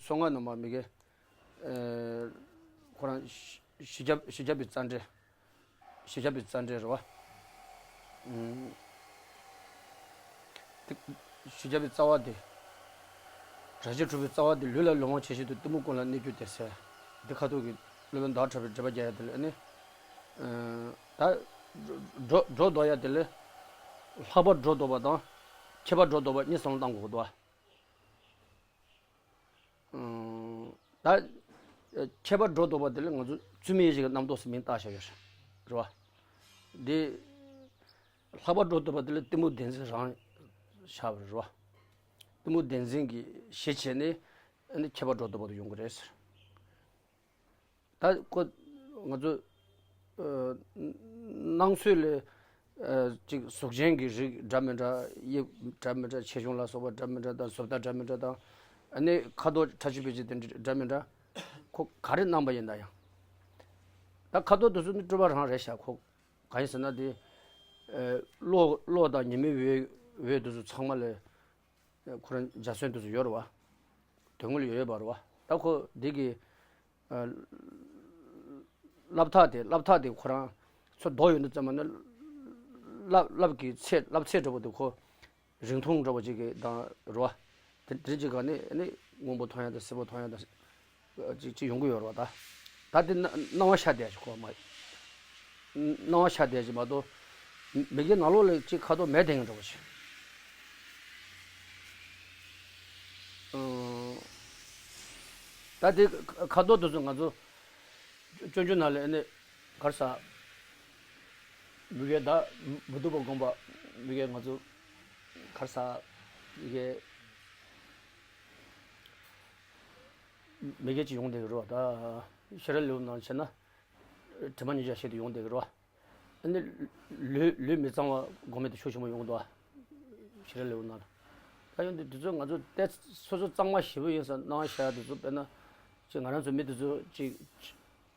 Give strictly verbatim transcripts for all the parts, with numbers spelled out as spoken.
བཅོ་ལྔ་ནང་མ་མི་གེ། ཨེ། ཁོ་རང་ཞི་ཞི་རྒྱ་ཞི་རྒྱ་པའི་རྩ་འགྲེལ། ཞི་རྒྱ་པའི་རྩ་འགྲེལ་རེད་བ། ཨུམ། དེ་ཞི་རྒྱ་པའི་རྩ་བ་དེ། རང་བཞིན་གྲུབ་པའི་རྩ་བ་དེ་ལུས་ལ་ལོང་བ་བྱས་བཞིན་དུ་གཏི་མུག་ཀུན་ལ་གནས་གྱུར་ཏེ་ཟེར། འདི་ཁ་ཐུག་གི་སློབ་དཔོན་ཟླ་བ་གྲགས་པའི་འགྲེལ་པ་རྒྱག་ཡ་དེ་ལ་ཨ་ནི། ཨ། ད་སྒྲོ་སྒྲོ་འདོགས་ཡ་དེ་ལ། ལྷག་པར་སྒྲོ་འདོགས་པ་དང་། ཁྱད་པར་སྒྲོ་འདོགས་པ་གཉིས་བསམ་བློ་བཏང་དགོས་འདུག་བ། ཨང་། ད་ཁྱད་པར་སྒྲོ་འདོགས་པ་དེ་ལ་ང་ཚོ་ཚུལ་མིན་ཡིད་བྱེད་ཀྱི་རྣམ་རྟོག་ཟེར་མིང་བཏགས་བཞག་ཡོད་རེད་བ། འདི་ལྷག་པར་སྒྲོ་འདོགས་པ་དེ་ལ་གཏི་མུག་བདེན་འཛིན་རང་བཞག་པ་རེད་བ། གཏི་མུག་བདེན་འཛིན་གྱི་གཞི་བྱས་ནས་ཨ་ནི་ཁྱད་པར་སྒྲོ་འདོགས་པ་དེ་ཡོང་གི་རེད་ཟེར། ད་ཁོ་ང་ཚོ་ཨ་སྣང་ཚུལ་ལས་ཨ་ཅིག་གཟུགས་ཅན་གྱི་རིགས་འདྲ་མི་འདྲ། དབྱིབས་འདྲ་མི་འདྲ། ཆེ་ཆུང་ལ་སོགས་པ་འདྲ་མི་འདྲ་དང་། བཟོ་ལྟ་འདྲ་མི་འདྲ་དང་། ཨ་ནི་ཁ་དོག་ཕྲ་ཕྱིན་ཕལ་ཆེར་དེ་འདྲ་མི་འདྲ། ཁོ་ག་རེ་སྣང་བ་ཡིན་ན་ཡང་། ད་ཁ་དོག་དེ་ཚོ་ནི་སྤྲོས་པ་རང་རེད་ཤག་ཁོ་གང་ཡིན་ཟེར་ན་དེ། ཨ་གློག་གློག་དང་ཉི་མའི་འོད། འོད་དེ་ཚོ་ཚང་མ་ལས། ཁོ་རང་འཇའ་ཚོན་དེ་ཚོ་ཡོད་རེད་བ། དོན་དངོས་ལ་ཡོད་ཡོད་པ་རེད་བ། ད་ཁོ་འདི་གི་ཨ་སློབ་ཐག་དེ། སློབ་ཐག་དེ་ཁོ་རང་ཚོ་རྡོག་ཡོད་འདུག་ཙམ་མ་ནི། སླབ་སླབ་ཀྱི་ཚད། སླབ་ཚད་འདྲ་པོ་དེ་ཁོ་རིང་ཐུང་འདྲ་པོ་ཅིག་གི་དང་རེད་བ། དེ་དེ་ཅིག་ག་ནི་ནི་སྔོན་པོ་མཐོང་ཡ་དང་སེར་པོ་མཐོང་ཡ་དང་། ཅིག་ཅིག་ཡོང་གི་ཡོད་རེད་བ། ད་ད་དེ་སྣང་སྣང་བ་ཤར་བསྡད་ཅིག་ཁོ་མ། སྣང་བ་ཤར་བསྡད་ཅིག་མ་གཏོགས། མི་གི་ནང་ལོགས་ལ་ཅིག་ཁ་དོག་མེད་དེ་འདྲ་པོ་ཅིག་ཨང་། ད་དེ་ཁ་དོག་དེ་ཚོ་ང་ཚོ་སྤྱོད་འཇུག་ནང་ལ་ཨ་ནི་ག་རེ་ཟ། མི་གི་ད་མི་སྡུག་པ་བསྒོམ་པ། མི་གི་ང་ཚོ་ག་རེ་ཟ། མི་གི་མི་གི་ཅིག་ཡོང་བསྡད་ཀྱི་རེད་བ། ད་ཤེས་རབ་ལེའུ་ནང་བྱས་ན་དྲི་མ་མཉེས་བྱ་ཞེས་དེ་ཡོང་བསྡད་ཀྱི་རེད་བ། ཨ་ནི་ལུས་ལུས་མི་གཙང་བ་སྒོམ་མི་དེ་ཤུགས་ཆེན་པོ་ཡོང་གི་འདུག་བ། ཤེས་རབ་ལེའུ་ནང་ལ། ད་ཡོང་དུས་དེ་ཚོ་ང་ཚོ་ཏོག་ཙམ་གཙང་མ་ཞེ་པོ་ཡིན་ཟེར་སྣང་བ་ཤར་ཡ་དེ་ཚོ། དཔེར་ན་ཅིག་ང་རང་ཚོ་མི་དེ་ཚོ་ཅིག་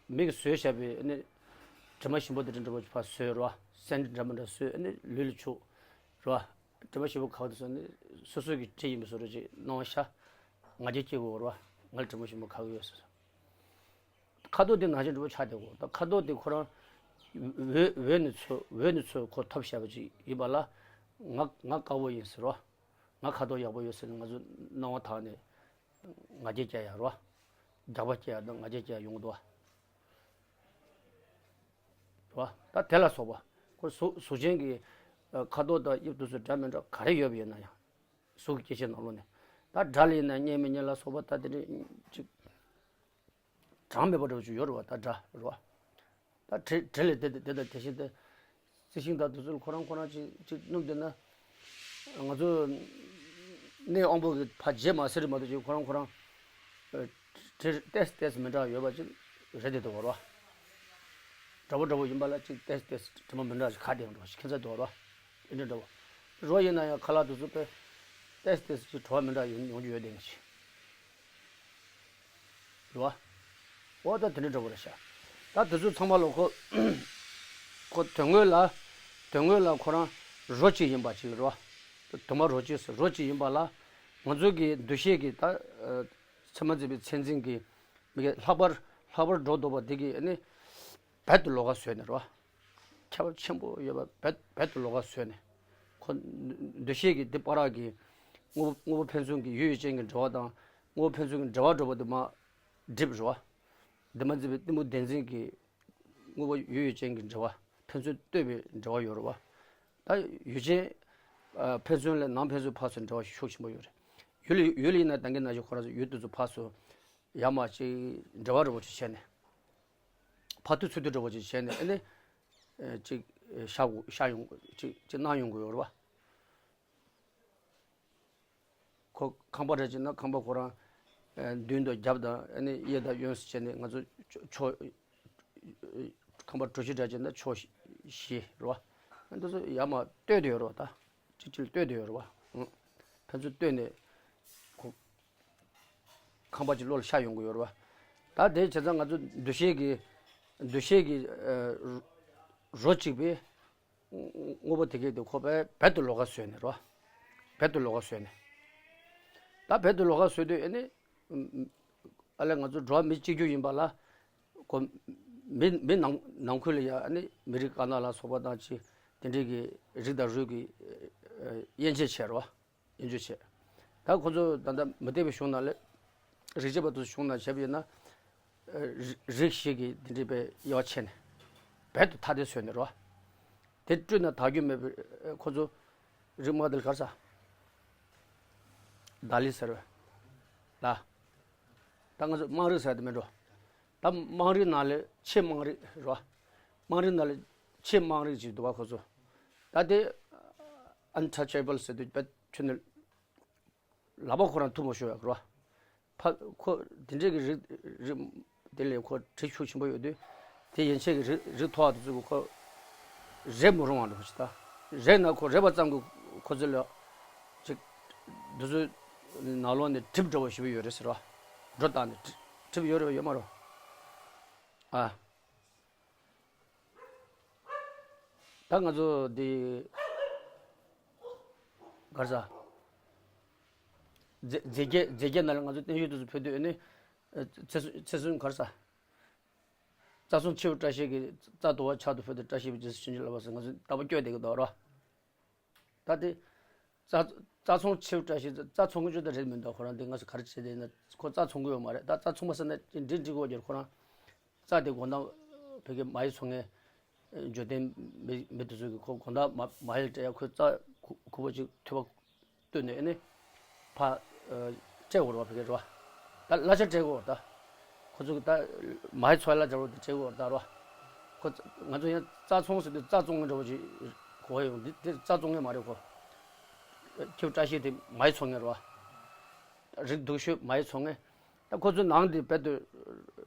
མི་གིས་བཟོས་བཞག་པའི་ཨ་ནི་དྲི་མ་ཞིམ་པོ་དེ་འདྲ་འདྲ་པོ་ཕར་བཟོས་རེད་བ། སེན་འདྲ་མི་འདྲ་བཟོས་ཨ་ནི་ལུས་ལ་བྱུག་རེད་བ། དྲི་མ་ཞིམ་པོ་ཁ་བ་དེ་ཚོ་ནི་སོ་སོ་གི་དྲི་ཡིན་པའི་བཟོ་འདྲ་ཅིག་སྣང་བ་ཤར། ང་རྒྱལ་སྐྱེ་དགོས་རེད་བ། ང་ལ་དྲི་མ་ཞིམ་པོ་ཁ་གི་ཡོད་ཟེར། ཁ་དོག་དེ་ནང་བཞིན་འདྲ་པོ་ཆགས་བསྡད་དགོས། ད་ཁ་དོག་དེ་ཁོ་རང་འོད་འོད་ནི་ཚོ། འོད་ནི་ཚོ་ཁོ་ཐོབ་བཞག་པ་ཅིག་ཡིན་པ་ལ། ང་ང་དཀར་པོ་ཡིན་ཟེར་རོ། ང་ཁ་དོག་ཡག་པོ་ཡོད་ཟེར་ནས་ང་ཚོ་སྣང་བ་དག་ནས་ང་རྒྱལ་སྐྱེ་ཡ་རོ། རྒྱགས་པ་སྐྱེ་ཡ་དང་ང་རྒྱལ་སྐྱེ་ཡ་ཡོང་གི་འདུག་བ། རོ། ད་དེ་ལ་སོགས་པ་ཁོ་གཟུགས་གཟུགས་ཅན་གྱི་ཁ་དོག་དང་དབྱིབས་དེ་ཚོ་འདྲ་མི་འདྲ་ག་རེ་ཡོད་པ་ཡིན་ན་ཡང་། གཟུགས་ཀྱི་སྐྱེ་མཆེད་ནང་ལོགས་ནས། ད་སྒྲ་ལ་ཡིན་ན་སྙན་མི་སྙན་ལ་སོགས་པ་ད་དེ་འདྲ་ཅིག་གྲངས་མེད་པ་འདྲ་པོ་ཅིག་ཡོད་རེད་བ། ད་སྒྲ་རེད་བ། ད་དྲི་དྲི་ལ་དེ་དེ་དང་དེ་བཞིན་ཏེ། རྩི་ཤིང་དང་དེ་ཚོ་ཁོ་རང་ཁོ་རང་ཅིག་ཅིག་སྣུམ་བསྡད་ན། ང་ཚོ་གནས་དབང་པོ་གི་ཕར་བརྗེད་མ་ཟེར་མ་གཏོགས་ཅིག་ཁོ་རང་ཁོ་རང་དྲི་ཏོག་ཙམ་ཏོག་ཙམ་མི་འདྲ་ཡོད་པ་ཅིག་རེད་དེ་འདུག་བ། འདྲ་པོ་འདྲ་པོ་ཡིན་པ་ལ་ཅིག་ཏོག་ཙམ་ཏོག་ཙམ་དྲི་མ་མི་འདྲ་ཞིག་ཁ་བསྡད་འགྲོ་ཞིག་ཁྱད་མཚར་འདུག་བ། དེ་འདྲ་འདྲ་པོ། རོ་ཡིན་ན་ཡང་ཁ་ལག་དེ་ཚོ་དཔེ་ཏོག་ཙམ་ཏོག་ཙམ་ཅིག་བྲོ་བ་མི་འདྲ་ཡོང་ཡོང་རྒྱུ་ཡོད་དེ་ཅིག་རེད་བ། འོ་ད་དེ་འདྲ་འདྲ་པོ་རེད་ཤག་ད་དེ་ཚོ་ཚང་མ་ལ་ཁོ་ཁོ་དོན་དངོས་ལ་དོན་དངོས་ལ་ཁོ་རང་རོ་གཅིག་ཡིན་པ་ཅིག་རེད་བ། དུ་མ་རོ་གཅིག་ཟེར་རོ་གཅིག་ཡིན་པ་ལ། ང་ཚོ་གི་འདུ་ཤེས་ཀྱི་ད་ཨ་ཚད་མ་མཛད་པའི་མཚན་འཛིན་གྱི་མི་གི་ལྷག་པར་ལྷག་པར་སྒྲོ་འདོགས་པ་འདི་གི་ཨ་ནི་རྦད་དུ་ལོགས་ཀ་བཟོས་ནས་རེད་བ། ཁྱད་པར་ཆེན་པོ་ཡོད་པ་རྦད་རྦད་དུ་ལོགས་ཀ་བཟོས་ནས། ཁོ་འདུ་ཤེས་ཀྱི་འདི་བར་གྱི་དངོས་པོ་དངོས་པོ་ཕན་ཚུན་གྱི་ཡུལ་ཡུལ་ཅན་གྱི་འབྲེལ་བ་དང་། དངོས་པོ་ཕན་ཚུན་གྱི་འབྲེལ་བ་འདྲ་པོ་དེ་མ་སྒྲིབ་རེད་བ། དེ་མ་འཛིན་པའི་གཏི་མུག་བདེན་འཛིན་གྱི་དངོས་པོ་ཡུལ་ཡུལ་ཅན་གྱི་འབྲེལ་བ། ཕན་ཚུན་ལྟོས་པའི་འབྲེལ་བ་ཡོད་རེད་བ། ད་ཡུལ་ཅན་ཨ་ཕན་ཚུན་ལས་ནང་ཕན་ཚུན་ཕར་ཚུར་འབྲེལ་བ་ཤུགས་ཆེན་པོ་ཡོད་རེད། ཡུལ་ཡུལ་ཡིན་ན་ད་གིན་ནང་བཞིན་ཁོ་རང་ཚོ་ཡུལ་དེ་ཚོ་ཕར་ཚུར་ཡར་མར་ཅིག་འབྲེལ་བ་འདྲ་པོ་ཅིག་བྱས་ནས། ཕར་ཐུག་ཚུར་ཐུག་འདྲ་པོ་ཅིག་བྱས་ནས་ཨ་ནི་ཨ་ཅིག་ཤར་དགོས་ཤར་ཡོང་དགོས་ཅིག་ཅིག་སྣང་ཡོང་དགོས་ཡོད་རེད་བ། ཁོ་ཁང་པ་རེད་ཅེ་ན་ཁང་པ་ཁོ་རང་ཨ་མདུན་དང་རྒྱབ་དང་ཨ་ནི་གཡས་དང་གཡོན་ཟེར་བྱས་ནས་ང་ཚོ་ཕྱོགས་ཕྱོགས་ཁང་པ་གྲུ་བཞི་རེད་ཅེ་ན་ཕྱོགས་བཞི་རེད་བ། ཨ་འདི་ཚོ་ཡར་མར་ལྟོས་བསྡད་ཡོད་རེད་བ། ད་གཅིག་གཅིག་ལ་ལྟོས་བསྡད་ཡོད་རེད་བ། ཨང་། ཕན་ཚུན་ལྟོས་ནས་ཁོ་ཁང་པ་ཅིག་བློ་ལ་ཤར་ཡོང་གི་ཡོད་རེད་བ། ད་དེ་བྱས་ཙང་ང་ཚོ་འདུ་ཤེས་ཀྱི་འདུ་ཤེས་ཀྱི་ཨ་རོ་གཅིག་པའི་དངོས་པོ་དེ་གས་དེ་ཁོ་རྦད་རྦད་དུ་ལོགས་ཀ་བཟོས་ནས་རོ། རྦད་དུ་ལོགས་ཀ་བཟོས་ནས། ད་རྦད་དུ་ལོགས་ཀ་བཟོས་དུས་ཨ་ནི། ཨ་ལས་ང་ཚོ་འགྲོ་བ་མི་གཅིག་གྱུར་ཡིན་པ་ལ། ཁོ་མི་མི་ནང་ནང་ཁུལ་ལ་ཡ་ཨ་ནི་མི་རིགས་དཀར་ནག་ལ་སོགས་པ་དང་ཅི་དེ་འདྲའི་གི་རིགས་དང་རུས་ཀྱི་ཨ་དབྱེ་འབྱེད་བྱས་རོ། དབྱེ་འབྱེད་བྱས། ད་ཁོ་ཚོ་ད་ལྟ་མུ་སྟེགས་པའི་གཞུང་ནང་ལ་རིག་བྱེད་པ་དེ་ཚོ་གཞུང་ནང་བྱས་པ་ཡིན་ན། ཨ་རི་རིགས་ཤིག་གི་དེ་འདྲའི་པའི་དབྱེ་བ་ཕྱེ་ནས་རྦད་དེ་ཐ་དད་བཟོས་ནས་རོ། དེ་སྤྲུལ་ན་དག་རྒྱུ་མེད་པའི་ཁོ་ཚོ་རིགས་དམར་དེ་ལ་ག་རེ་ཟེར། ད་ལི་ཟེར་བས། ལ། ད་ང་ཚོ་དམངས་རིགས་ཟེར་དེ་མིན་འགྲོ། ད་དམངས་རིགས་ནང་ལས་ཆེས་དམངས་རིགས་རེད་བ། དམངས་རིགས་ནང་ལས་ཆེས་དམངས་རིགས་ཅིག་འདུག་བ་ཁོ་ཚོ། ད་དེ་untouchable ཟེར་དུས་བེད་ཁྱོད་ནི་ལག་པ་ཁོ་རང་ཐུག་མ་ཤོར་བ་རེད་བ། ཕ་ཁོ་དེ་འདྲས་ཀྱི་རིགས་རིགས་དེ་ལས་ཁོ་དྲི་ཤུགས་ཆེན་པོ་ཡོད་དུས། དེ་ཡན་ཆད་ཀྱི་རིགས་རིགས་མཐོ་བ་དེ་ཚོ་གི་ཁོ་རེད་མི་རུང་བ་འགྲོ་ཞིག་ད། རེད་ན་ཁོ་རེད་པ་ཙམ་གྱིས་ཁོ་ཚོ་ལ་ཅིག་དེ་ཚོའི་ནང་ལོགས་ནས་གྲིབ་འདྲ་བོ་ཞེ་པོ་ཡོད་རེད་ཟེར་བ། འགྲོ་བཏང་ནས་གྲིབ་གྲིབ་ཡོད་རེད་པ་ཡོད་མ་རེད་པ། ཨ། ད་ང་ཚོ་འདི་ག་རེ་ཟ། མཛེས་མཛེས་རྒྱན་མཛེས་རྒྱན་ནང་ལ་ང་ཚོ་བརྟན་བཞུགས་དེ་ཚོ་ཕུལ་དུས་ཨ་ནི། ཚེ་སྲོག་ཚེ་སྲོག་ག་རེ་ཟ། རྩྭ་ཚོང་ཆེ་བོ་བཀྲ་ཤིས་ཀྱིས་རྩྭ་དུ་བ་ཆར་དུ་ཕུལ་ཏེ་བཀྲ་ཤིས་པའི་རྗེས་སུ་བྱིན་གྱིས་བརླབས་པ་ཟེར་ང་ཚོ་ལྟ་བུ་སྐྱོ་བསྡད་ཀྱི་འདུག་རོ། ད་དེ། རྩྭ་རྩྭ་ཚོང་ཆེ་བོ་བཀྲ་ཤིས་རྩྭ་ཚོང་གི་ཅོ་ད་རེད་མི་འདུག་ཁོ་རང་དེ་ང་ཚོ་ག་རེ་བྱས་དེ་ན་ཁོ་རྩྭ་ཚོང་གི་ཡོད་མ་རེད། ད་རྩྭ་ཚོང་པ་ཟེར་ན་འདི་འགྲིག་གི་ཡོད་ཀྱི་རེད། ཁོ་རང་རྩྭ་དེ་དགོང་དག་བོད་ཀྱི་མ་ཧེ་འཚོ་མཁན་འབྱོར་ལྡན་མི་མི་དེ་ཚོ་གིས་ཁོ་དགོང་དག་མ་མ་ཧེ་སྤྲད་ཡ་ཁོས་རྩྭ་ཁུ་ཁུ་བ་ཅིག་ཐུབ་པ། བཏོན་ནས་ཨ་ནི་ཕ་ཨ་སྤྲད་དགོས་རེད་བ། ཕ་གིར་རེད་བ། ད་གླ་ཆ་སྤྲད་དགོས་རེད་ད། ཁོ་ཚོ་གི་ད་མ་ཧེ་འཚོ་ཡ་གླ་ཆ་རེད་བ། དེ་སྤྲད་དགོས་རེད་ད་རེད་བ། ཁོ་ཚོ་ང་ཚོ་ཡང་རྩྭ་ཚོང་ཟེར་དུས་རྩྭ་བཙོང་མཁན་འདྲ་བོ་ཅིག་གོ་ཡོང་། འདི་འདི་རྩྭ་བཙོང་མཁན་མ་རེད་ཁོ། ཁྱེད་བཀྲ་ཤིས་དེ་མ་ཧེ་འཚོ་མཁན་རེད་བ། རིགས་སྡུག་ཤོས་མ་ཧེ་འཚོ་མཁན། ད་ཁོ་ཚོའི་ནང་དེ་རྦད་དེ་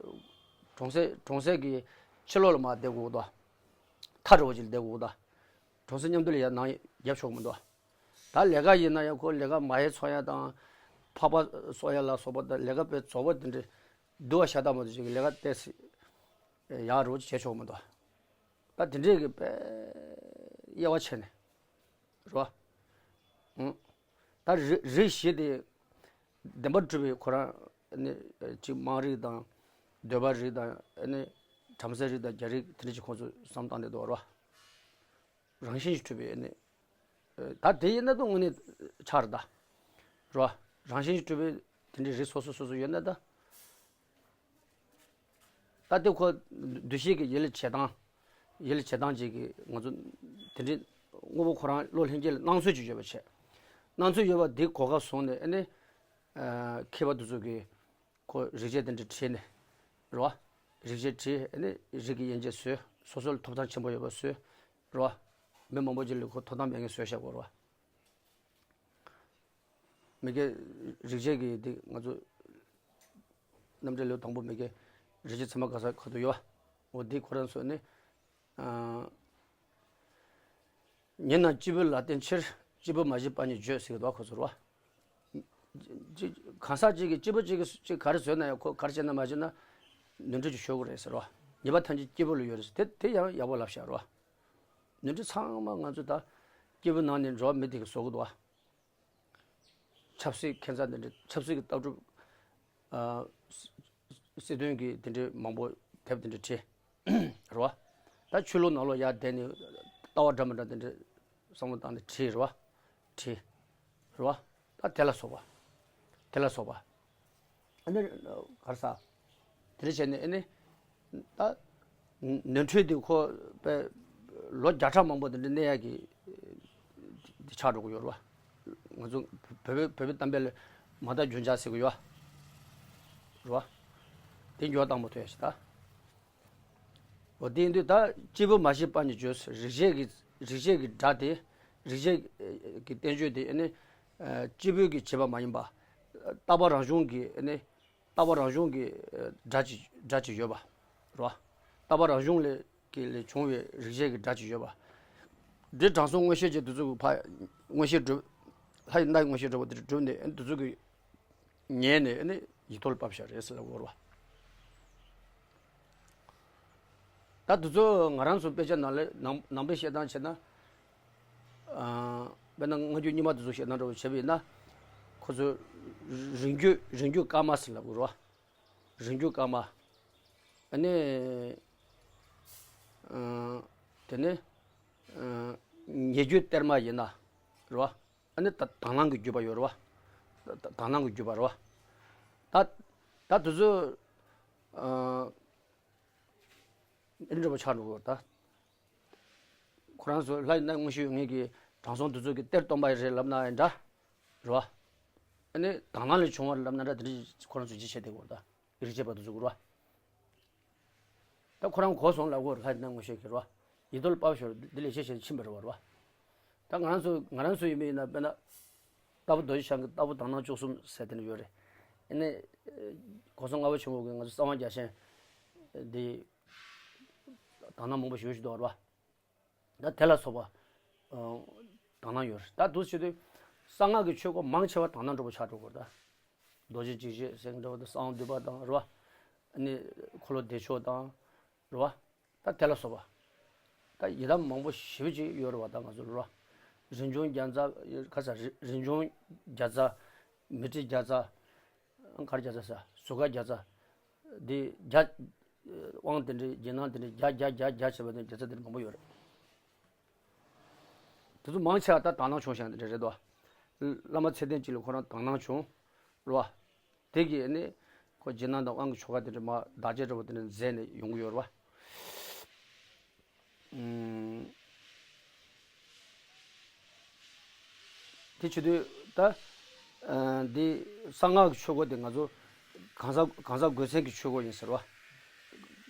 གྲོང་གསེབ་གྲོང་གསེབ་ཀྱི་ཕྱི་ལོགས་ལ་མར་བསྡད་དགོས་འདུག་མཐའ་འདྲ་བོ་ཅིག་ལ་བསྡད་དགོས་འདུག་གྲོང་གསེབ་མཉམ་དུ་ལ་ཡར་ནང་རྒྱབ་ཆོག་གི་མི་འདུག་ད་ལས་ཀ་ཡིན་ན་ཡང་ཁོ་ལས་ཀ་མ་ཧེ་འཚོ་ཡ་དང་། ཕག་པ་གསོ་ཡ་ལ་སོགས་པ་དང་ལས་ཀ་དཔེ་རྫོགས་པ་དེ་འདྲའི་སྡུག་པ་ཤ་སྟག་མ་གཏོགས་ཅིག་གི་ལས་ཀ་ཏོག་ཙམ་ཡག་རུ་བྱེད་ཆོག་མི་འདུག་ད་དེ་འདྲས་ཀྱི་དཔེ་དབྱེ་བ་ཕྱེ་ནས་རོ། ཨང་། ད་རི་རིགས་བཞི་དེ་བདེན་པར་གྲུབ་པའི་ཁོ་རང་ནི་ཅིག་དམངས་རིགས་དང་། གདོལ་པ་རིགས་དང་ནི། བྲམ་ཟེ་རིགས་དང་རྒྱལ་རིགས་དེ་འདྲ་ཅིག་ཁོང་ཚོས་བསམ་བཏང་བསྡད་འདུག་རོ། རང་བཞིན་གྱིས་གྲུབ་པའི་ནི། ད་དེ་ཡིན་ན་ད་དངོས་གནས་ཆགས་རེད་ད། རོ། རང་བཞིན་གྱིས་གྲུབ་པའི་དེ་འདྲའི་རིགས་སོ་སོ་སོ་སོ་ཡོད་ན་ད། ད་དེ་ཁོ་འདུ་ཤེས་ཀྱི་ཡིད་ལ་བྱེད་སྟངས། ཡིད་ལ་བྱེད་སྟངས་ཅིག་གིས་ང་ཚོ་དེ་འདྲའི་དངོས་པོ་ཁོ་རང་བློ་ལྷན་སྐྱེས་ལ་སྣང་ཚུལ་ཅིག་ཡོད་པ་བྱས། སྣང་ཚུལ་ཡོད་པ་དེ་གོ་སྐབས་བཟུང་ནས་ཨ་ནི། མཁས་པ་དེ་ཚོ་གིས་ཁོ་རིགས་ཆད་དེ་འདྲ་བྲིས་ནས། རེད་བ། རིགས་ཆད་བྲིས་ཨ་ནི་རིགས་ཀྱི་དབྱེ་འབྱེད་བཟོས། སོ་སོ་ལ་ཐོབ་ཐང་ཆེན་པོ་ཡོད་པ་བཟོས། རེད་བ། མི་མང་པོ་ཅིག་ལ་ཁོ་ཐོབ་ཐང་མེད་མཁན་བཟོས་བཞག་གོ་རེད་བ། མི་སྐད་རིགས་ཆད་ཀྱི་འདི་ང་ཚོ་རྣམ་འགྲེལ་ལེའུ་དང་པོ་མི་སྐད་རིགས་ཆད་ཚད་མ་ག་ས་ག་ཏུ་ཡོད་བ། འོ་འདི་ཁོ་རང་ཚོ་ནི། ཨ། ཉེ་རྣམས་སྐྱེས་བུ་ལ་བརྟེན་ཕྱིར། སྐྱེས་བུ་མ་བྱས་པ་ཉིད་བརྗོད་ཟེར་གི་འདུག་བ། ཁོ་ཚོར་བ། ཅི་གང་ཟག་ཅིག་གིས་སྐྱེས་བུ་ཅིག་གིས་ཅིག་ག་རེ་བཟོས་ན་ཡང་ཁོ་ག་རེ་བྱས་ན་མ་བྱས་ན་ནོར་འཁྲུལ་ཅིག་ཤོར་གི་རེད་ཟེར་བ། ཉེས་པ་ཐམས་ཅད་སྐྱེས་བུ་ལ་ཡོད་རེད་ཟེར། དེ་དེ་ཡང་ཡག་པོ་ལབ་བཞག་རེད་བ། ནོར་འཁྲུལ་ཚང་མ་ང་ཚོ་ད་སྐྱེས་བུ་ནང་ནས་འགྲོ་བ་མི་དེ་གིས་བཟོ་གི་འདུག་བ། ཆབ་སྲིད་ཁྱད་མཚར་འདི་འདྲ། ཆབ་སྲིད་ཀྱི་ལྟ་གྲུབ། ཨ། སྲིད་དོན་གྱི་དེ་འདྲའི་མང་པོ་དེབ་དེ་འདྲ་བྲིས། རེད་བ། ད་ཆོས་ལུགས་ནང་ལོགས་ཡར་བསྡད་ནས་ལྟ་བ་འདྲ་མི་འདྲ་དེ་འདྲ་བསམ་བློ་བཏང་ནས་བྲིས། རེད་བ། བྲིས། རེད་བ། ད་དེ་ལ་སོགས་པ། དེ་ལ་སོགས་པ། ཨ་ནི་ག་རེ་ཟ། དེ་འདྲ་བྱས་ནས་ཨ་ནི། ད་ནོར་འཁྲུལ་དེ་ཁོ་པའི་ལོ་བརྒྱ་ཕྲག་མང་པོ་དེ་འདྲ་གནས་ཡག་གི་དེ་ཆགས་འགྲོ་གི་ཡོད་རེད་བ། ང་ཚོ་བོད་པའི་བོད་པའི་གཏམ་དཔེ་ལ་མ་མཐའ་རྒྱུན་ཆགས་ཟེར་གི་ཡོད་རེད་བ། དེ་འགྱུར་བ་བཏང་མ་ཐུབ་ཡ་ཞིག་ད། འོ་དེ་ཡིན་དུས་ད་སྐྱེས་བུ་མ་བྱས་པ་ཉིད་བརྗོད་ཟེར། རིགས་ཆད་ཀྱི་རིགས་ཆད་ཀྱི་སྒྲ་དེ། རིགས་ཆད་ཀྱི་བསྟན་བཅོས་དེ་ཨ་ནི། སྐྱེས་བུ་གིས་བྱས་པ་མ་ཡིན་པ། རྟག་པ་རང་བྱུང་གི་ཨ་ནི། རྟག་པ་རང་བྱུང་གི་སྒྲ་ཅིག་སྒྲ་ཅིག་ཡོད་པ། རེད་བ། རྟག་པ་རང་བྱུང་ལས་ཀྱི་ལས་བྱུང་བའི་རིགས་ཆད་ཀྱི་སྒྲ་ཅིག་ཡོད་པ། འདི་དྲང་སྲོང་མངོན་ཤེས་ཀྱི་དེ་ཚོ་གི་ཕ། མངོན་ཤེས་གྲུབ། ལྷ་ཡི་སྣ་ཡི་མངོན་ཤེས་གྲུབ་པ་དེ་གྲུབ་ནས་དེ་ཚོ་གི་ཉན་ནས་ནི་ཡིད་ཐོག་ལ་ཕབ་བཞག་རེད་ཟེར་ལབ་དགོས་རེད་བ། ད་དེ་ཚོ་ང་རང་ཚོ་དཔེ་ཆ་ནང་ལ་ནང་ནང་པའི་བཤད་སྟངས་བྱས་ན། ཨ། དཔེར་ན་སྔ་འགྱུར་རྙིང་མ་དེ་ཚོ་བཤད་སྟངས་འདྲ་བོ་བྱས་པ་ཡིན་ན། ཁོ་ཚོ་རིང་བརྒྱུད་རིང་བརྒྱུད་བཀའ་མ་ཟེར་ལབ་དགོས་རེད་བ། རིང་རྒྱུ་སྐར་མ། ཨ་ནི། ཨ། དེ་ནས། ཨ། ཉེ་རྒྱུ་གཏེར་མ་ཡིན་ན། རེད་བ། ཨ་ནི་ད་དང་བླངས་ཀྱི་བརྒྱུད་པ་ཡོད་རེད་བ། ད་དང་བླངས་ཀྱི་བརྒྱུད་པ་རེད་བ། ད་ད་དེ་ཚོ། ཨ། ཨེ་འདྲ་པོ་ཆགས་འགྲོ་གི་ད། ཁོ་རང་ཚོ་ལྷ་ཡི་སྣང་མངོན་ཤེས་ཡོད་མཁན་གྱི་དྲང་སྲོང་དེ་ཚོ་གི་གཏེར་སྟོན་པ་རེད་ལབ་ན་ཡང་འདྲ། རེད་བ། ཨ་ནི་དང་བླངས་ལས་བྱུང་བ་རེད་ལབ་ན་འདྲ། དེ་འདྲ་ཁོ་རང་ཚོ་ཅི་བྱེད་བསྡད་ཀྱི་ཡོད་རེད་ད། རིག་བྱེད་པ་དེ་ཚོ་གི་རེད་བ། ད་ཁོ་རང་གོ་སོང་ལབ་དགོས་རེད། ལྷ་ཡི་སྣང་མངོན་ཤེས་ཀྱི་རེད་བ། ཡིད་རྟོལ་དཔའ་བོ་ཞིག་འདི་ལས་ཤེས་བྱས་ཕྱིན་པ་རེད་བ། རེད་བ། ད་ང་རང་ཚོ་ང་རང་ཚོ་ཡིན་པ་ཡིན་ན་དཔེར་ན། རྟ་ཕོ་རྡོ་རྗེ་འཆང་གི་རྟ་ཕོ་དག་སྣང་བཅུ་གསུམ་ཟེར་དེ་འདྲ་ཡོད་རེད། ཨ་ནི། གོ་སོང་ལྔ་པ་ཆེན་པོ་གི་ང་ཚོ་གསང་བ་རྒྱ་ཆེན། འདི། དག་སྣང་མང་པོ་ཞེ་པོ་ཞིག་འདུག་རེད་བ། ད་དེ་ལ་སོགས་པ། ཨ། དག་སྣང་ཡོད་རེད། ད་འདུག་བྱེད་དུས། གསང་སྔགས་ཀྱི་ཆོས་སྐོར་མང་ཆེ་བ་དག་སྣང་འདྲ་པོ་ཆགས་འགྲོ་གི་རེད་ད། རྡོ་རྗེ་འཇིགས་བྱེད་ཟེར་འདྲ་པོ་དང་གསང་བ་འདུས་པ་དང་རེད་བ། ཨ་ནི་འཁོར་ལོ་བདེ་མཆོག་དང་། རེད་བ། ད་དེ་ལ་སོགས་པ། ད་ཡི་དམ་མང་པོ་ཞེ་པོ་ཅིག་ཡོད་རེད་བ་ད་ང་ཚོ་རེད་བ། རིན་འབྱུང་བརྒྱ་རྩ། ག་ས་རི་རིན་འབྱུང་བརྒྱ་རྩ། མཻ་ཏྲི་བརྒྱ་རྩ། གར་བརྒྱ་རྩ་ས་ཟུར་བཀའ་བརྒྱ་རྩ། འདི་བརྒྱ། དབང་དེ་འདྲའི་རྗེས་གནང་དེ་འདྲའི་བརྒྱ་བརྒྱ་བརྒྱ་བརྒྱ་བྱས་པ་ནི་བརྒྱ་རྩ་དེ་འདྲ་མང་པོ་ཡོད་རེད། དེ་ཚོ་མང་ཆེ་བ་ད་དག་སྣང་བྱུང་བཞག་འདི་འདྲ་རེད་དོ། བླ་མ་ཚད་ལྡན་ཅིག་ལ་ཁོ་རང་དག་སྣང་བྱུང་། རེད་བ། དེ་གིས་ནི་ཁོ་རྗེས་གནང་དང་དབང་གི་ཆོ་ག་དེ་འདྲ་མ་བདག་གཅེས་འདྲ་པོ་དེ་འདྲ་མཛད་ནས་ཡོང་གི་ཡོད་རེད་བ། ཨུམ། དེ་བྱེད་དུས་ད། ཨ། འདི་གསང་སྔགས་ཀྱི་ཆོས་སྐོར་དེ་ང་ཚོ་གང་ཟག་གང་ཟག་སྒོས་མཚན་གྱི་ཆོས་སྐོར་ཡིན་ཟེར་བ།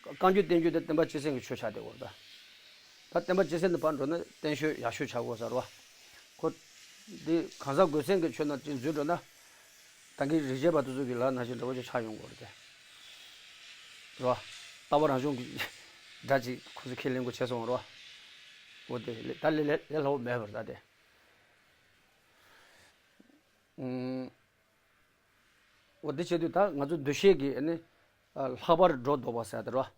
བསྐང་རྒྱུད་བསྟེན་རྒྱུད་དེ་བསྟན་པ་སྤྱི་མཚན་གྱི་ཆོས་ཆགས་བསྡད་ཡོད་རེད་ད། ད་བསྟན་པ་སྤྱི་མཚན་དུ་ཕར་འགྲོ་ན་བསྟན་ཆོས་ཡག་ཤོས་ཆགས་དགོས་ཟེར་བ། ཁོ། འདི་གང་ཟག་སྒོས་མཚན་གྱི་ཆོས་ནང་ཅིག་འཛུལ་འགྲོ་ན། ད་གིན་རིག་བྱེད་པ་དེ་ཚོ་གི་ལག་ནང་བཞིན་འདྲ་བོ་ཅིག་ཆགས་ཡོང་གི་ཡོད་རེད་དེ། རེད་བ། ལྟ་བ་རང་བྱུང་གི་སྒྲ་ཅིག་ཁོ་ཚོས་ཁས་ལེན་དགོས་བྱས་སོང་རེད་བ། འོ་དེ་ལས་ད་ལས་ལས་ལས་སླ་པོ་མེད་པ་རེད་ད་དེ། ཨུམ། འོ་དེ་བྱེད་དུས་ད་ང་ཚོ་འདུ་ཤེས་ཀྱིས་ནི། ཨ། ལྷག་པར་སྒྲོ་འདོགས་པ་ཟེར་དེ་རེད་བ།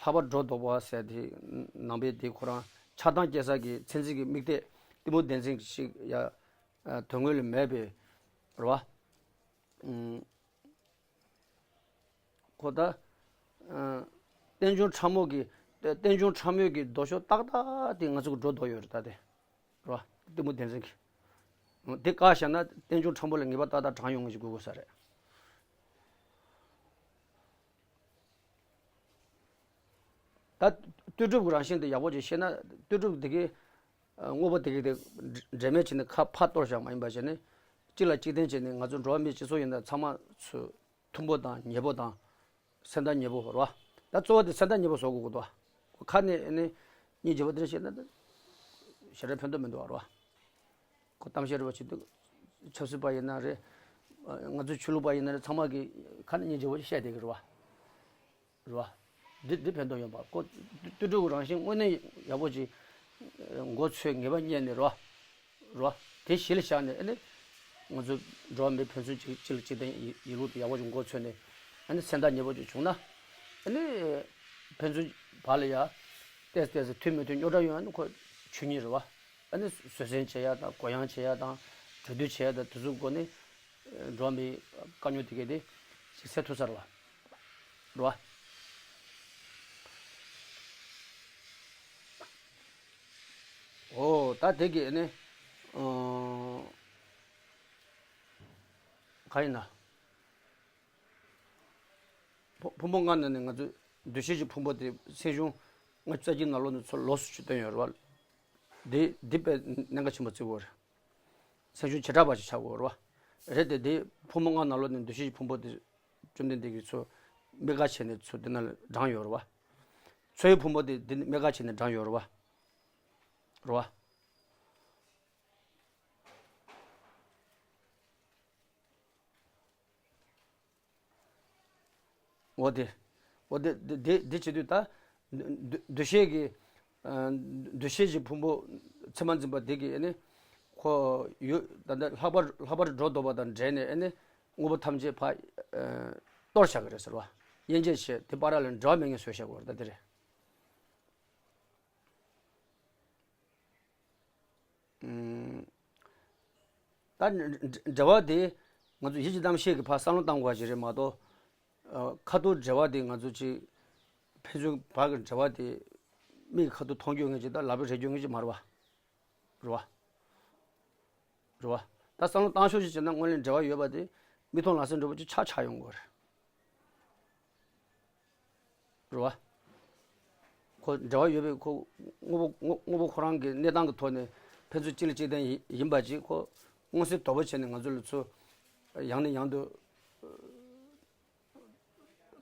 ལྷག་པར་སྒྲོ་འདོགས་པ་ཟེར་དེ། ནང་པའི་དེ་ཁོ་རང་ཆགས་སྡང་སྐྱེ་ས་གི་མཚན་ཉིད་ཀྱི་དམིགས་གཏད་གཏི་མུག་ལྡན་ཚད་ཞིག་ཡ། ཨ། དོན་དངོས་ལ་མེད་པའི། རེད་བ། ཨུམ། ཁོ་ད། ཨ། རྟེན་འབྱུང་ཕྲ་མོ་གི། རྟེན་འབྱུང་ཕྲ་མོའི་གི་ལྡོག་ཕྱོགས་ཏག་ཏག་དེ་ང་ཚོ་གི་སྒྲོ་འདོགས་ཡོད་རེད་ད་དེ། རེད་བ། གཏི་མུག་ལྡན་ཚད་ཀྱི། དེ་བཀག་བཞག་ན་རྟེན་འབྱུང་ཕྲ་མོ་ལ་ངེས་པ་ཏག་ཏག་དྲངས་ཡོང་ངེས་ཞིག་དགོས་དགོས་ས་རེད། ད་ལྟོས་གྲུབ་ཀྱི་རང་བཞིན་དེ་ཡག་པོ་ཅིག་ཤེས་ན་ལྟོས་གྲུབ་དེ་གའི། ཨ། དངོས་པོ་དེ་གའི་དེ་འབྲེལ་མེད་བྱས་ནས་ཁ་ཕར་གཏོར་བཞག་མ་ཡིན་པ་བྱས་ནས། གཅིག་ལ་གཅིག་བརྟེན་བྱས་ནས་ང་ཚོ་འགྲོ་བ་མི་སྤྱི་ཚོགས་ཡིན་ན་ཚང་མ་ཚོས་མཐུན་པོ་དང་ཉེ་པོ་དང་། སེམས་ཐག་ཉེ་པོ་རེད་བ། ད་གཙོ་བོ་དེ་སེམས་ཐག་ཉེ་པོ་བཟོ་དགོས་ཀྱི་འདུག་ཁ་ནས་ནི་སྙིང་རྗེ་པོ་དེ་འདྲ་བཤད་ན་ད་ཞེ་དྲག་ཕན་ཐོགས་མི་འདུག་བ་རེད་བ། ཁོ་གཏམ་བཤད་རེད་བ། བྱེད་དུས་ཆབ་སྲིད་པ་ཡིན་ན་རེད། ང་ཚོ་ཆོས་ལུགས་པ་ཡིན་ན་རེད། ཚང་མ་གི་ཁ་ནས་སྙིང་རྗེ་པོ་ཞིག་བཤད་བསྡད་ཀྱི་རེད་བ། རེད་བ། འདི་འདི་ཕན་ཐོགས་ཡོད་པ་ཁོ། ལྟོས་གྲུབ་ཀྱི་རང་བཞིན་དངོས་གནས་ཡག་པོ་ཅིག་མགོ་ཚོས་ངེས་པ་རྙེད་ནས་རེད་བ། རེད་བ། དེ་གཞི་ལ་བཞག་ནས་ཨ་ནི། ང་ཚོ་འགྲོ་བ་མི་ཕན་ཚུན་གཅིག་གཅིག་ལ་གཅིག་བརྟེན་ཡིན་ལུགས་དེ་ཡག་པོ་ཅིག་མགོ་ཚོས་ནས། ཨ་ནི་སེམས་ཐག་ཉེ་པོ་ཅིག་བྱུང་ན། ཨ་ནི། ཕན་ཚུན་བར་ལ་ཡ། ཏོག་ཙམ་ཏོག་ཙམ་མཐུན་མི་མཐུན་རྙོག་དྲ་ཡོང་ཡ་ནི་ཁོ་ཆོས་ཉིད་རེད་བ། ཨ་ནི་བཟོད་བསྲན་བྱེད་ཡ་དང་གུ་ཡངས་བྱེད་ཡ་དང་གྲོས་བསྡུར་བྱེད་ཡ་དང་དེ་ཚོའི་སྒོ་ནས། འགྲོ་བ་མིའི་དཀའ་རྙོག་དེ་གས་དེ་ཞིག་སེལ་ཐུབ་ས་རེད་བ། རེད་བ། འོ་ད་དེ་གས་ནི། ཨ། ག་ཡིན་ན། ཕུང་ཕུང་པོ་ལྔ་ནང་ནས་ང་ཚོས་འདུ་ཤེས་ཀྱི་ཕུང་པོ་དེ་སེམས་བྱུང་ལྔ་བཅུ་རྩ་གཅིག་ནང་ལོགས་ནས་ཚུར་ལོགས་སུ་ཅིག་བཏོན་ཡོད་རེད་བ། འདི་འདི་དཔེ་གནད་འགག་ཆེན་པོ་བརྩི་དགོས་རེད། སེམས་བྱུང་བྱེ་བྲག་པ་ཞིག་ཆགས་དགོས་རེད་བ། རེད་དེ་འདི་ཕུང་པོ་ལྔ་ནང་ལོགས་ནས་འདུ་ཤེས་ཀྱི་ཕུང་པོ་དེ་བཅོམ་ལྡན་འདས་ཀྱིས་ཚུར་དམིགས་བཀར་བྱས་ནས་ཚུར་འདི་ནང་ལ་དྲངས་ཡོད་རེད་བ། འཚོ་བའི་ཕུང་པོ་དེ་འདི་ནས་དམིགས་བཀར་བྱས་ནས་དྲངས་ཡོད་རེད་བ། རེད་བ། འོ་དེ། འོ་དེ་དེ་དེ་དེ་བྱེད་དུས་ད། འདུ་འདུ་འདུ་ཤེས་ཀྱི། ཨ། འདུ་ཤེས་ཀྱི་ཕུང་པོ་མཚན་མ་འཛིན་པ་དེ་གིས་ནི། ཁོ་ཡོད་ད་ལྟ་ལྷག་པར་ལྷག་པར་སྒྲོ་འདོགས་པ་དང་འབྲེལ་ནས་ནི་དངོས་པོ་ཐམས་ཅད་ཕར། ཨ། གཏོར་བཞག་གི་རེད་ཟེར་བ། དབྱེ་འབྱེད་བྱས་དེ་བར་ལ་འབྲེལ་བ་མེད་མཁན་བཟོས་བཞག་གི་རེད་ད་དེ་རེད། ཨུམ། ད་འབྲེལ་བ་དེ་ང་ཚོ་ཡིད་ཀྱི་རྣམ་ཤེས་ཀྱིས་ཕར་བསམ་བློ་བཏང་དགོས་པ་ཞིག་རེད་མ་གཏོགས། ཁ་ཐུག་འབྲེལ་བ་དེ་ང་ཚོ་ཅིག་ཕན་ཚུན་བར་གྱི་འབྲེལ་བ་དེ་མིག་ཁ་ཐུག་མཐོང་རྒྱུ་ངེས་ཅིག་དང་ལག་པས་རེག་རྒྱུ་ངེས་ཅིག་མ་རེད་བ། རེད་བ། རེད་བ། ད་བསམ་བློ་བཏང་ཕྱོགས་ཤིག་བྱས་ན་སྔོན་ལ་འབྲེལ་བ་ཡོད་པ་དེ་མིག་མཐོང་ལག་ཟིན་འགྲོ་བ་ཅིག་ཆགས་ཆགས་ཡོང་གི་རེད། རེད་བ། ཁོ་འབྲེལ་བ་ཡོད་པའི་ཁོ་དངོས་པོ་དངོས་དངོས་པོ་ཁོ་རང་གི་གནས་སྟངས་ཀྱི་ཐོག་ནས་ཕན་ཚུན་གཅིག་ལ་གཅིག་བརྟེན་ཡིན་ཡིན་པ་ཅིག་ཁོ་མངོན་གསལ་དོད་པོ་བྱས་ནས་ང་ཚོ་ལ་ཚུར་ཡང་ནས་ཡང་དུ་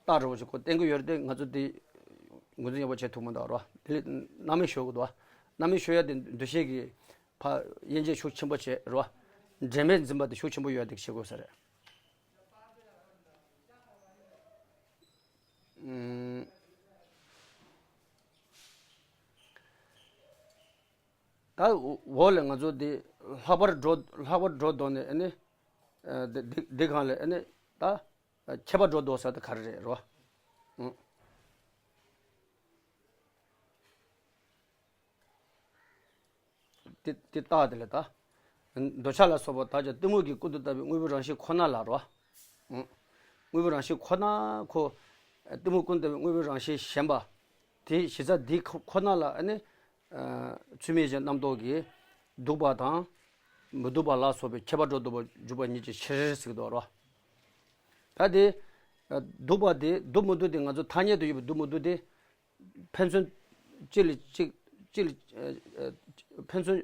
རྟགས་འདྲ་བོ་ཞིག་ཁོ་བསྟན་གྱི་ཡོད་རེད་དེ། ང་ཚོ་དེ་ངོས་འཛིན་ཡག་པོ་བྱེད་ཐུབ་མི་འདུག་རེད་བ། དེ་ལས་རྣམ་སྨིན་ཤོར་གི་འདུག་བ། རྣམ་སྨིན་ཤོར་ཡ་དེ་འདུ་ཤེས་ཀྱི་ཕ་དབྱེ་འབྱེད་ཤུགས་ཆེན་པོ་བྱས་རེད་བ། འབྲེལ་མེད་འཛིན་པ་དེ་ཤུགས་ཆེན་པོ་ཡོད་ཡ་དེ་བྱེད་དགོས་ས་རེད། ཨུམ། ད་འོག་ལ་ང་ཚོ་འདི་ལྷག་པར་འགྲོ་ལྷག་པར་འགྲོ་དོ་ནས་ཨ་ནི། ཨ། འདི་འདི་འདི་སྒང་ལ་ཨ་ནི་ད་ཁྱད་པར་འགྲོ་དོ་ཟེར་ད་ག་རེ་རེད་རོ། ཨང་། དེ་དེ་རྟགས་དེ་ལ་ད། འདོད་ཆགས་ལ་སོགས་པ་དག་ཀྱང་གཏི་མུག་གི་ཀུན་ཏུ་བཏགས་པའི་དངོས་པོའི་རང་བཞིན་ཁོ་ན་ལ་རོ། ཨང་། དངོས་པོའི་རང་བཞིན་ཁོ་ན་ཁོ། གཏི་མུག་ཀུན་ཏུ་བཏགས་པའི་དངོས་པོའི་རང་བཞིན་ཞེན་པ། དེའི་གཞི་རྩ་འདི་ཁོ་ཁོ་ན་ལ་ཨ་ནི། ཚུལ་མིན་གཞན་རྣམ་རྟོག་གིས་སྡུག་པ་དང་། མི་སྡུག་པ་ལ་སོགས་པའི་ཁྱད་པར་འགྲོ་ལྡོག་པ་འཇུག་པ་ཉིད་ཀྱི་ཕྱིར་ཟེར་གྱི་འདུག་རོ། ད་དེ། སྡུག་པ་དེ་སྡུག་མི་སྡུག་དེ་ང་ཚོ་ཐ་སྙད་དུ་ཡོད་པའི་སྡུག་མི་སྡུག་དེ། ཕན་ཚུན་གཅིག་ལ་གཅིག་གཅིག་ལ་ཕན་ཚུན་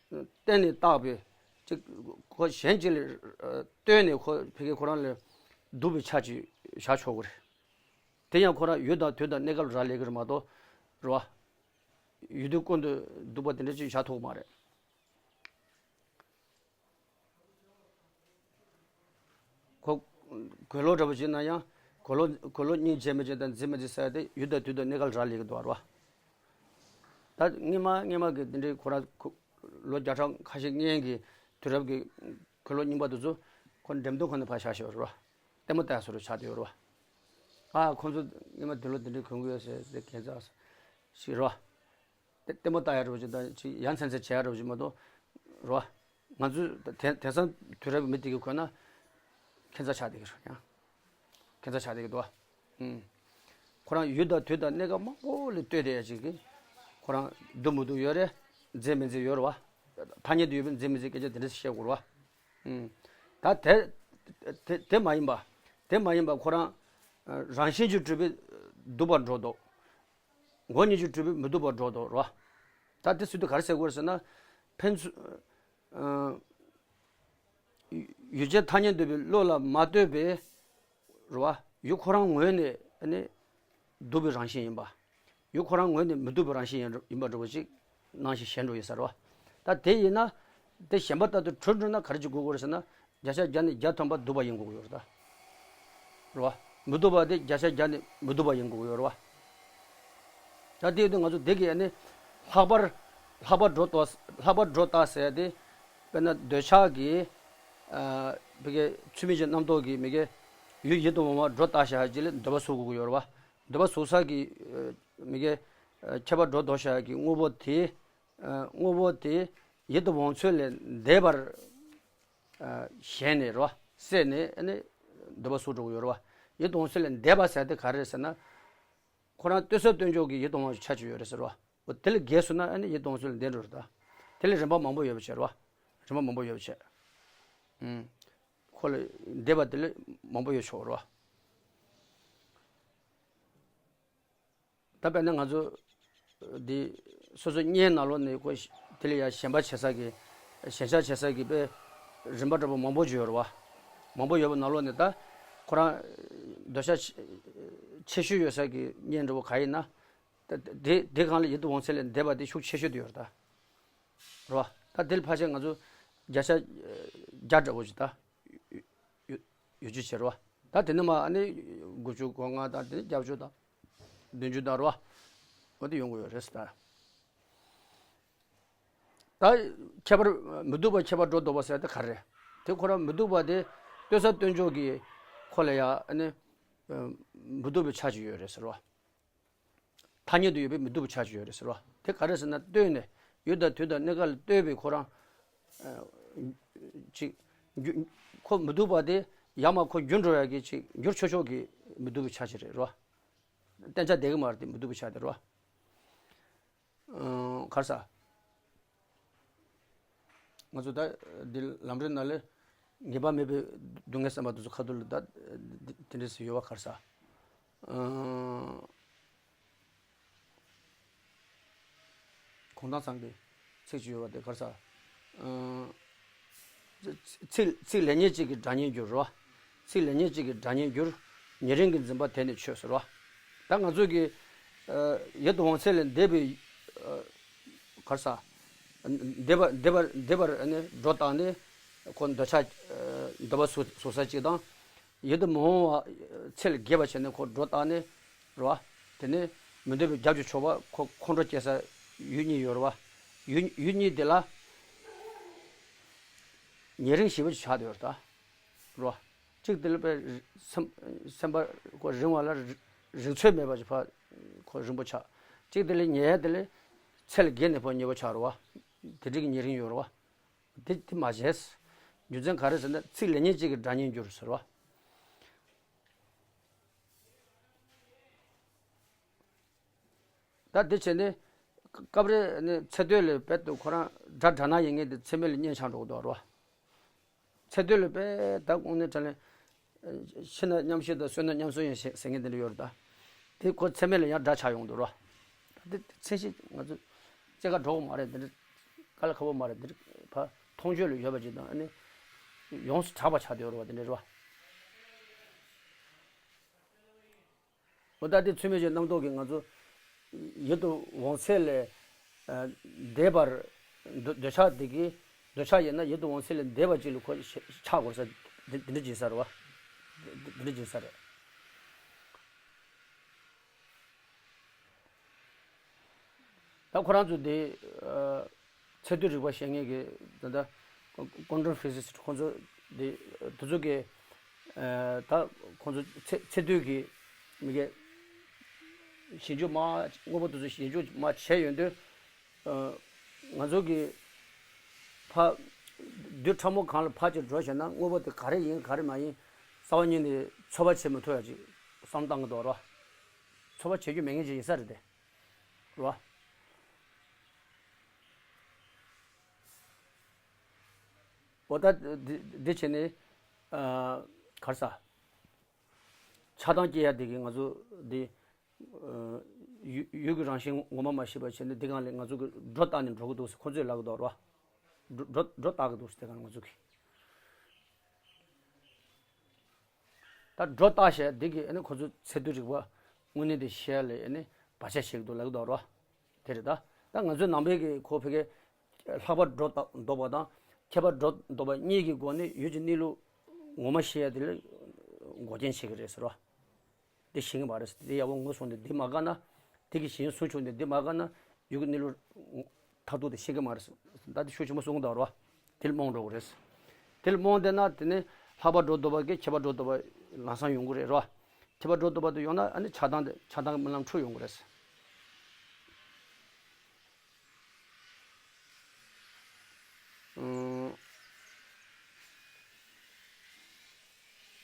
བརྟེན་ནས་བཏགས་པའི་གཅིག་ཁོ་གཞན་གཅིག་ལ་ལྟོས་ནས་ཁོ་ཕ་གི་ཁོ་རང་ལ་སྡུག་པའི་ཆ་ཅིག་བཞག་ཆོག་གི་རེད། དེ་ཡང་ཁོ་རང་ཡུལ་དང་དུས་དང་གནས་སྐབས་ལ་རག་ལས་ཀྱི་རེད་མ་གཏོགས། རེད་བ། ཡུལ་དུས་ཀུན་ཏུ་སྡུག་པ་དེ་འདྲ་ཅིག་བཞག་ཐུབ་ཀྱི་མ་རེད། ཁོ། གོས་ལོག་འདྲ་པོ་བྱས་ན་ཡང་། གོས་ལོག་གོས་ལོག་སྙིང་རྗེ་མི་རྗེ་དང་འཛིན་མི་འཛིན་ཟེར་ཏེ་ཡུལ་དང་དུས་དང་གནས་སྐབས་ལ་རག་ལས་ཀྱི་འདུག་བ། རེད་བ། ད་སྔོན་མ་སྔོན་མ་གི་དེ་འདྲའི་ཁོ་རང་ཁོ་ལོ་བརྒྱ་ཕྲག་ཁ་ཤས་སྔོན་གྱི་དུས་རབས་ཀྱི་གོས་ལོག་རྙིང་པ་དེ་ཚོ་ཁོ་འགྲེམས་སྟོན་ཁང་ནས་ཕར་བཞག་ཤོག་རེད་བ། ལྟད་མོ་ལྟ་ཡག་བཟོ་འདྲ་ཆགས་བསྡད་ཡོད་རེད་བ། ཨ། ཁོང་ཚོ་སྔོན་མ་དུས་ལོ་དེ་འདྲའི་གོན་གྱི་ཡོད་ཟེར་ཏེ་གན་ས་ཞིག་རེད་བ། ལྟད་ལྟད་མོ་ལྟ་ཡག་འདྲ་པོ་ཅིག་དང་ཅིག་ཡ་མཚན་མཚན་བྱེད་ཡག་འདྲ་པོ་ཅིག་མ་གཏོགས། རེད་བ། ང་ཚོས་དེ་དེང་སང་དུས་རབས་མི་དེ་གི་གོན་ན་ཁྱད་མཚར་ཆགས་བསྡད་ཀྱི་རེད་ཡང་། ཁྱད་མཚར་ཆགས་བསྡད་ཀྱི་འདུག་བ། ཨུམ། ཁོ་རང་ཡུལ་དང་དུས་དང་གནས་སྐབས་མང་པོ་ལ་ལྟོས་བསྡད་ཡ་ཅིག་གིས། ཁོ་རང་སྡུག་མི་སྡུག་ཡོད་རེད། མཛེས་མི་མཛེས་ཡོད་རེད་བ། ཐ་སྙད་དུ་ཡོད་པའི་མཛེས་མི་མཛེས་སྐད་ཆ་དེ་འདྲ་ཞིག་བཤད་དགོས་རེད་བ། ཨུམ། ད་དེ་དེ་དེ་མ་ཡིན་པ། དེ་མ་ཡིན་པ་ཁོ་རང་རང་བཞིན་གྱིས་གྲུབ་པའི་སྡུག་པར་འགྲོ་ལྡོག་ངོ་བོ་ཉིད་ཀྱིས་གྲུབ་པའི་མི་སྡུག་པར་འགྲོ་ལྡོག་རེད་བ། ད་དེ་ཟེར་དུས་ག་རེ་ཟེར་དགོས་རེད་ཟེར་ན། ཕན་ཚུན། ཨ། ཡུལ་ཅན་ཐ་སྙད་འདོད་པའི་བློ་ལ་མ་ལྟོས་པའི། རེད་བ། ཡུལ་ཁོ་རང་ངོས་ནས་ཨ་ནི་སྡུག་པའི་རང་བཞིན་ཡིན་པ། ཡུལ་ཁོ་རང་ངོས་ནས་མི་སྡུག་པའི་རང་བཞིན་ཡིན་ཡིན་པ་འདྲ་བོ་ཞིག་སྣང་ཞིང་ཞེན་འགྲོ་ཡོད་ས་རེད་བ། ད་དེ་ཡིན་ན། དེ་ཞེན་པ་ལྟར་དུ་གྲུབ་འགྲོ་ན་ག་རེ་བྱེད་དགོས་དགོས་རེད་ཟེར་ན། བརྒྱ་ཆ་བརྒྱ་ནས་བརྒྱ་ཐམ་པ་སྡུག་པ་ཡིན་དགོས་ཀྱི་ཡོད་རེད་ད། རེད་བ། མི་སྡུག་པ་དེ་བརྒྱ་ཆ་བརྒྱ་ནས་མི་སྡུག་པ་ཡིན་དགོས་ཀྱི་ཡོད་རེད་བ། ད་དེ་ཡོད་དུས་ང་ཚོ་དེ་གི་ཨ་ནི། ལྷག་པར། ལྷག་པར་སྒྲོ་བཏགས། ལྷག་པར་སྒྲོ་བཏགས་ཟེར་ཡ་དེ། དཔེར་ན་འདོད་ཆགས་ཀྱི། ཨ། ཕ་གི་ཚུལ་མིན་གྱི་རྣམ་རྟོག་གིས་མ་གི་ཡུལ་ཡིད་དུ་འོང་བ་སྒྲོ་བཏགས་བཞག་ཅིག་ལ་འདོད་པ་ཟུག་དགོས་ཀྱི་ཡོད་རེད་བ། འདོད་པ་ཟུག་ས་གི། ཨ། མ་གི། ཨ། ཁྱད་པར་སྒྲོ་འདོགས་བཞག་གི་དངོས་པོ་དེ། ཨ། དངོས་པོ་དེ་ཡིད་དུ་འོང་ཚུལ་ལས་འདས་པར། ཨ། ཞེན་ནས་རེད་བ། སྲེད་ནས་ཨ་ནི་འདོད་པ་ཟུག་འགྲོ་གི་ཡོད་རེད་བ། ཡིད་དུ་འོང་ཚུལ་ལས་འདས་པ་ཟེར་དེ་ག་རེ་རེད་ཟེར་ན། ཁོ་རང་ལྟོས་ས་ལྟོས་འཇོག་གི་ཡིད་དུ་འོང་བའི་ཆ་ཅིག་ཡོད་རེད་ཟེར་བ། འོ་དེ་ལས་བརྒལ་སོང་ན་ཨ་ནི་ཡིད་དུ་འོང་ཚུལ་ལས་འདས་འགྲོ་རེད་ད། དེ་ལས་རིམ་པ་མང་པོ་ཡོད་པ་བྱས་རེད་བ། རིམ་པ་མང་པོ་ཡོད་པ་བྱས། ཨུམ། ཁོ་ལས་འདས་པ་དེ་ལས་མང་པོ་ཡོད་ཆོག་རེད་བ། ད་དཔེར་ན་ང་ཚོ་འདི་སོ་སོ་བརྙན་ནང་ལོགས་ནས་ཁོ་དེ་ལ་ཡང་ཞེན་པ་བྱེད་ས་གི། ཞེན་ཆགས་བྱེད་ས་གི་དཔེ་རིམ་པ་འདྲ་པོ་མང་པོ་ཅིག་ཡོད་རེད་བ། མང་པོ་ཡོད་པ་ནང་ལོགས་ནས་ད་ཁོ་རང་འདོད་ཆགས་ཆེ་ཤོས་ཡོད་ས་གི་བརྙན་འདྲ་པོ་ག་ཡིན་ན། ད་དེ་དེ་སྒང་ལ་ཡིད་དུ་འོང་ཚུལ་ལས་འདས་པ་དེ་ཤུགས་ཆེ་ཤོས་དེ་ཡོད་རེད་ད། རེད་བ། ད་དེ་ལ་ཕལ་ཆེར་ང་ཚོ་བརྒྱ་ཆ་བརྒྱ་འདྲ་པོ་ཅིག་ད། ཡོད་ཡོད་རྒྱུ་བྱེད་རོ། ད་དེ་ནི་མ་ཨ་ནི་དགུ་བཅུ་གོ་ལྔ་དང་དེ་ནི་བརྒྱད་ཅུ་དང་བདུན་ཅུ་དང་རོ། འོ་དེ་ཡོང་གི་ཡོད་རེད་ད། ད་ཁྱད་པར་མི་སྡུག་པ་ཁྱད་པར་སྒྲོ་འདོགས་པ་ཟེར་དེ་ག་རེ་རེད། དེ་ཁོ་རང་མི་སྡུག་པ་དེ་ལྟོས་ས་ལྟོས་འཇོག་གི་ཁོ་ལ་ཡ་ཨ་ནི་མི་སྡུག་པའི་ཆ་ཅིག་ཡོད་རེད་ཟེར་རོ། ཐ་སྙད་དུ་ཡོད་པའི་མི་སྡུག་པའི་ཆ་ཅིག་ཡོད་རེད་ཟེར་བ། དེ་ག་རེ་ཟེར་ན་ལྟོས་ནས་ཡུལ་དང་དུས་དང་གནས་སྐབས་ལ་ལྟོས་པའི་ཁོ་རང་། ཨ། ཅིག་རྒྱུ། ཁོ་མི་སྡུག་པ་དེ་ ཡར་མར་ཁོ་འགྱུར་འགྲོ་ཡག་གི་ཅིག་འགྱུར་ཆོག་ཆོག་གི་མི་སྡུག་པའི་ཆ་ཅིག་རེད་རོ། གཏན་ཆགས་བསྡད་གི་མ་རེད་དེ། མི་སྡུག་པའི་ཆ་དེ་རོ། ཨང་། ག་རེ་ཟ། ང་ཚོ་ད་འདི་ལམ་རིམ་ནང་ལ་ངེས་པ་མེད་པའི་སྡུག་བསྔལ་བསམ་པ་དེ་ཚོ་ཁ་ཐུག་ལ་ད་འདི་འདི་འདྲ་ཞིག་ཡོད་པ། ག་རེ་ཟ། ཨང་། གུང་ཐང་ཚང་གི་ཚིག་ཅིག་ཡོད་པ་དེ། ག་རེ་ཟ། ཨང་། ཚིག་ཚིག་ལེགས་ཉེས་གཅིག་གིས་དགྲ་གཉེན་འགྱུར་རོ། ཚིག་ལེགས་ཉེས་གཅིག་གིས་དགྲ་གཉེན་འགྱུར། ཉེ་རིང་གི་འཛིན་པ་དེ་ནི་ཆོས་ཟེར་རོ། ད་ང་ཚོ་གི་ཡུལ་དུ་འོང་ཚད་ལས་འདས་པའི། ག་རེ་ཟ། འདས་པ་འདས་པ་འདས་པར་ནི་སྒྲོ་བཏགས་ནས་ཁོ་འདོད་ཆགས། འདོད་པ་ཟུག་ཟུག་ས་གཅིག་དང་། ཡུལ་དུ་མི་འོང་བ་ཚད་ལས་བརྒལ་བ་བྱས་ནས་ཁོ་སྒྲོ་བཏགས་ནས་རེད་བ། དེ་ནས་མི་འདོད་པའི་རྒྱབ་ཀྱི་ཕྱོགས་པ་ཁོ་ཁོང་ཁྲོ་སྐྱེ་ས་ཡུལ་གཉིས་ཡོད་རེད་བ། ཡུལ་ཡུལ་གཉིས་དེ་ལ་ཉེ་རིང་ཞེ་པོ་ཅིག་ཆགས་བསྡད་ཡོད་རེད་ད། རེད་བ། གཅིག་དེ་ལ་དཔེ་སེམས་སེམས་པ་ཁོ་རིང་བ་ལ་རིང་ཚོད་མེད་པ་ཅིག་ཕར་ཁོ་རིང་པོ་ཆགས། གཅིག་དེ་ལ་ཉེ་ཡ་དེ་ལ་ཚད་ལས་བརྒལ་ནས་ཕར་ཉེ་པོ་ཆགས་རེད་བ། དེ་འདྲ་གི་ཉེ་རིང་ཡོད་རེད་བ། དེ་དེ་མ་བྱས། རྒྱུ་མཚན་ག་རེ་ཟེར་ན། ཚིག་ལེགས་ཉེས་གཅིག་གིས་དགྲ་གཉེན་འགྱུར་ཟེར་བ། ད་དེ་བྱས་ནས་སྐབས་རེ་ནས་ཚེ་སྟོད་ལ་རྦད་དེ་ཁོ་རང་དགྲ་དགྲ་ན་ཡི་ངེས་དེ་ཚེ་སྨད་ལ་གཉེན་ཆགས་འགྲོ་གི་འདུག་རོ། ཚེ་སྟོད་ལ་རྦད་ད་དངོས་གནས་དྲང་གནས་ཤི་ན་མཉམ་ཤི་དང་གསོན་ན་མཉམ་གསོན་ཡིན་ཟེར་མཁན་དེ་འདྲ་ཡོད་རེད་ད། དེ་ཁོ་ཚེ་སྨད་ལ་ཡང་དགྲ་ཆགས་ཡོང་གི་འདུག་རོ། ད་དེ་ཚད་གཞི་ང་ཚོ་སྐྱེ་རྒ་འགྲོ་གི་མ་རེད། འདི་འདྲ་དཀའ་ལས་ཁག་པོ་མ་རེད། འདི་འདྲ་ཕར་མཐོང་ཆོས་ལ་ཡོད་པ་ཅིག་དང་། ཨ་ནི་ཡོངས་སུ་གྲགས་པ་ཆགས་བསྡད་ཡོད་རེད་བ། དེ་འདྲ་རེད་བ། འོ་ད་དེ་ཚུལ་མིན་གྱི་རྣམ་རྟོག་གིས་ང་ཚོ་ཡུལ་དུ་འོང་ཚད་ལས་འདས་པར་འདོད་འདོད་ཆགས་དེ་གིས། འདོད་ཆགས་ཡིན་ན་ཡུལ་དུ་འོང་ཚད་ལས་འདས་པ་ཅིག་ལ་ཁོ་ཆགས་དགོས་ས་འདི་འདི་འདྲ་བྱེད་ས་རེད་བ། འདི་འདི་འདྲ་བྱེད་ས་རེད། ད་ཁོ་རང་ཚོ་དེ་ཚད་རྡུལ་རིག་པ་ཤེས་མཁན་གྱི་ད་ལྟ་ཀོན་ཊམ་ཕི་ཟིག་སི་ཁོང་ཚོ་དེ་དེ་ཚོ་གི་ད་ཁོང་ཚོ་ཚད་ཚད་རྡུལ་གྱི་མི་གའི་ཞིབ་འཇུག་མ་དངོས་པོ་དེ་ཚོ་ཞིབ་འཇུག་མ་བྱས་ཡོང་དུས། ང་ཚོ་གི་ཕ་རྡུལ་ཕྲ་མོ་སྒང་ལ་ཕར་ཅིག་འགྲོ་བྱས་ན་དངོས་པོ་དེ་ག་རེ་ཡིན་ག་རེ་མ་ཡིན་རྩ་བ་ཉིད་ནས་ཚོད་དཔག་བྱེད་མི་ཐུབ་ཡ་ཅིག་བསམ་བཏང་གི་འདུག་རོ། ཚོད་དཔག་བྱེད་རྒྱུ་མེད་མཁན་ཅིག་ཡིན་ས་རེད་དེ། རོ། འོ་ད་འདི་འདི་བྱས་ནས་ག་རེ་ཟ། ཆགས་སྡང་སྐྱེ་ཡ་དེ་གིས་ང་ཚོ་འདི་ཡུལ་ཡུལ་གྱི་རང་བཞིན་ངོ་མ་མ་ཤེས་པ་བྱས་ནས་འདི་སྒང་ལ་ང་ཚོ་གི་སྒྲོ་བཏགས་ནས་འགྲོ་གི་འདུག་ཟེར་ཁོ་ཚོས་ལབ་གི་འདུག་རོ། སྒྲོ་སྒྲོ་སྒྲོ་བཏགས་གི་འདུག་ཟེར་དེ་སྒང་ང་ཚོ་གི། ད་སྒྲོ་བཏགས་བྱས་འདི་གིས་ཨ་ནི་ཁོ་ཚོ་ཚད་རྡུལ་རིག་པ་དངོས་གནས་དེ་ཤེས་ཡ་ལ་ཨ་ནི་བར་ཆད་བྱེད་ཀྱི་འདུག་ལབ་ཀྱི་འདུག་རོ། དེ་རེད་ད། ད་ང་ཚོའི་ནང་པའི་གི་ཁོ་ཕ་གི་ལྷག་པར་སྒྲོ་བཏགས་ལྡོག་པ་དང་ཁྱད་པར་སྒྲོ་ལྡོག་པ་གཉིས་ཀྱི་སྒོ་ནས་ཡུལ་གྱི་གནས་ལུགས་ངོ་མ་ཤེས་ཡ་དེ་ལ་འགོག་རྐྱེན་བྱེད་ཀྱི་རེད་ཟེར་རོ། འདི་ཤེས་ཀྱི་མ་རེད་ཟེར། འདི་ཡག་པོ་ངོས་བཟུང་སྟེ་འདི་མ་དགའ་ན། དེ་གི་གཞན་སུ་བྱུང་སྟེ་འདི་མ་དགའ་ན་ཡུལ་གྱི་གནས་ལུགས་མཐར་ཐུག་དེ་ཤེས་ཀྱི་མ་རེད་ཟེར། ད་དེ་ཤུགས་ཆེན་པོ་གསུང་གི་འདུག་རོ། དེ་ལ་རྨོངས་འགྲོ་གི་རེད། དེ་ལ་རྨོངས་བསྡད་ན་དེ་ནི་ལྷག་པར་སྒྲོ་འདོགས་པ་གི་ཁྱད་པར་སྒྲོ་འདོགས་པ་ལམ་སང་ཡོང་གི་རེད་རོ། ཁྱད་པར་སྒྲོ་འདོགས་པ་དེ་ཡོང་ན་ཨ་ནི་ཆགས་སྡང་དེ་ཆགས་སྡང་གི་རྨི་ལམ་འཁྲུལ་ཡོང་གི་རེད། ཨང་།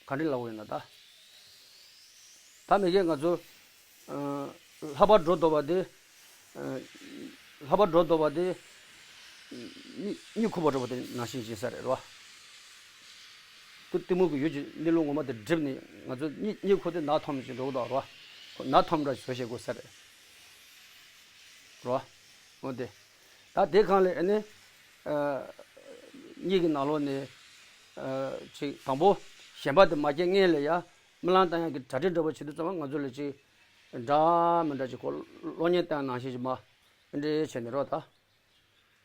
ག་འདྲ་ལབ་དགོས་ཡིན་ན་ད། ད་མི་གས་ང་ཚོ་ལྷག་པར་སྒྲོ་འདོགས་པ་དེ། ལྷག་པར་སྒྲོ་འདོགས་པ་དེ་གཉིད་གཉིད་ཁུག་པ་འདྲ་པོ་དེ་ནང་བཞིན་ཡིན་ས་རེད་རོ། གཏི་མུག་གི་ཡུལ་གྱི་གནས་ལུགས་ངོ་མ་དེ་སྒྲིབ་ནས་ང་ཚོ་གཉིད་གཉིད་ཁུག་དུས་ནག་འཐོམ་ཞིག་འགྲོ་གི་འདུག་རོ། ཁོ་ནག་འཐོམ་འདྲ་ཞིག་བཟོ་ཤེས་དགོས་ས་རེད། རོ། འོ་དེ། ད་དེ་སྒང་ལ་ཨ་ནི། གཉིད་ཀྱི་ནང་ལོགས་ནས། ཅིག་དང་པོ་ཞེན་པ་དེ་མ་སྐྱེས་སྔོན་ལ་ཡ། རྨི་ལམ་ལྟ་ཡག་གི་གྲ་སྒྲིག་འདྲ་པོ་བྱེད་དུས་ཙམ་པ་ང་ཚོ་ལ་ཅིག་འདྲ་མི་འདྲ་ཅིག་ཁོ་གློག་བརྙན་ལྟ་ཡག་ནང་བཞིན་ཅིག་མ། འདི་འདྲ་བྱས་ནས་རོ་ད།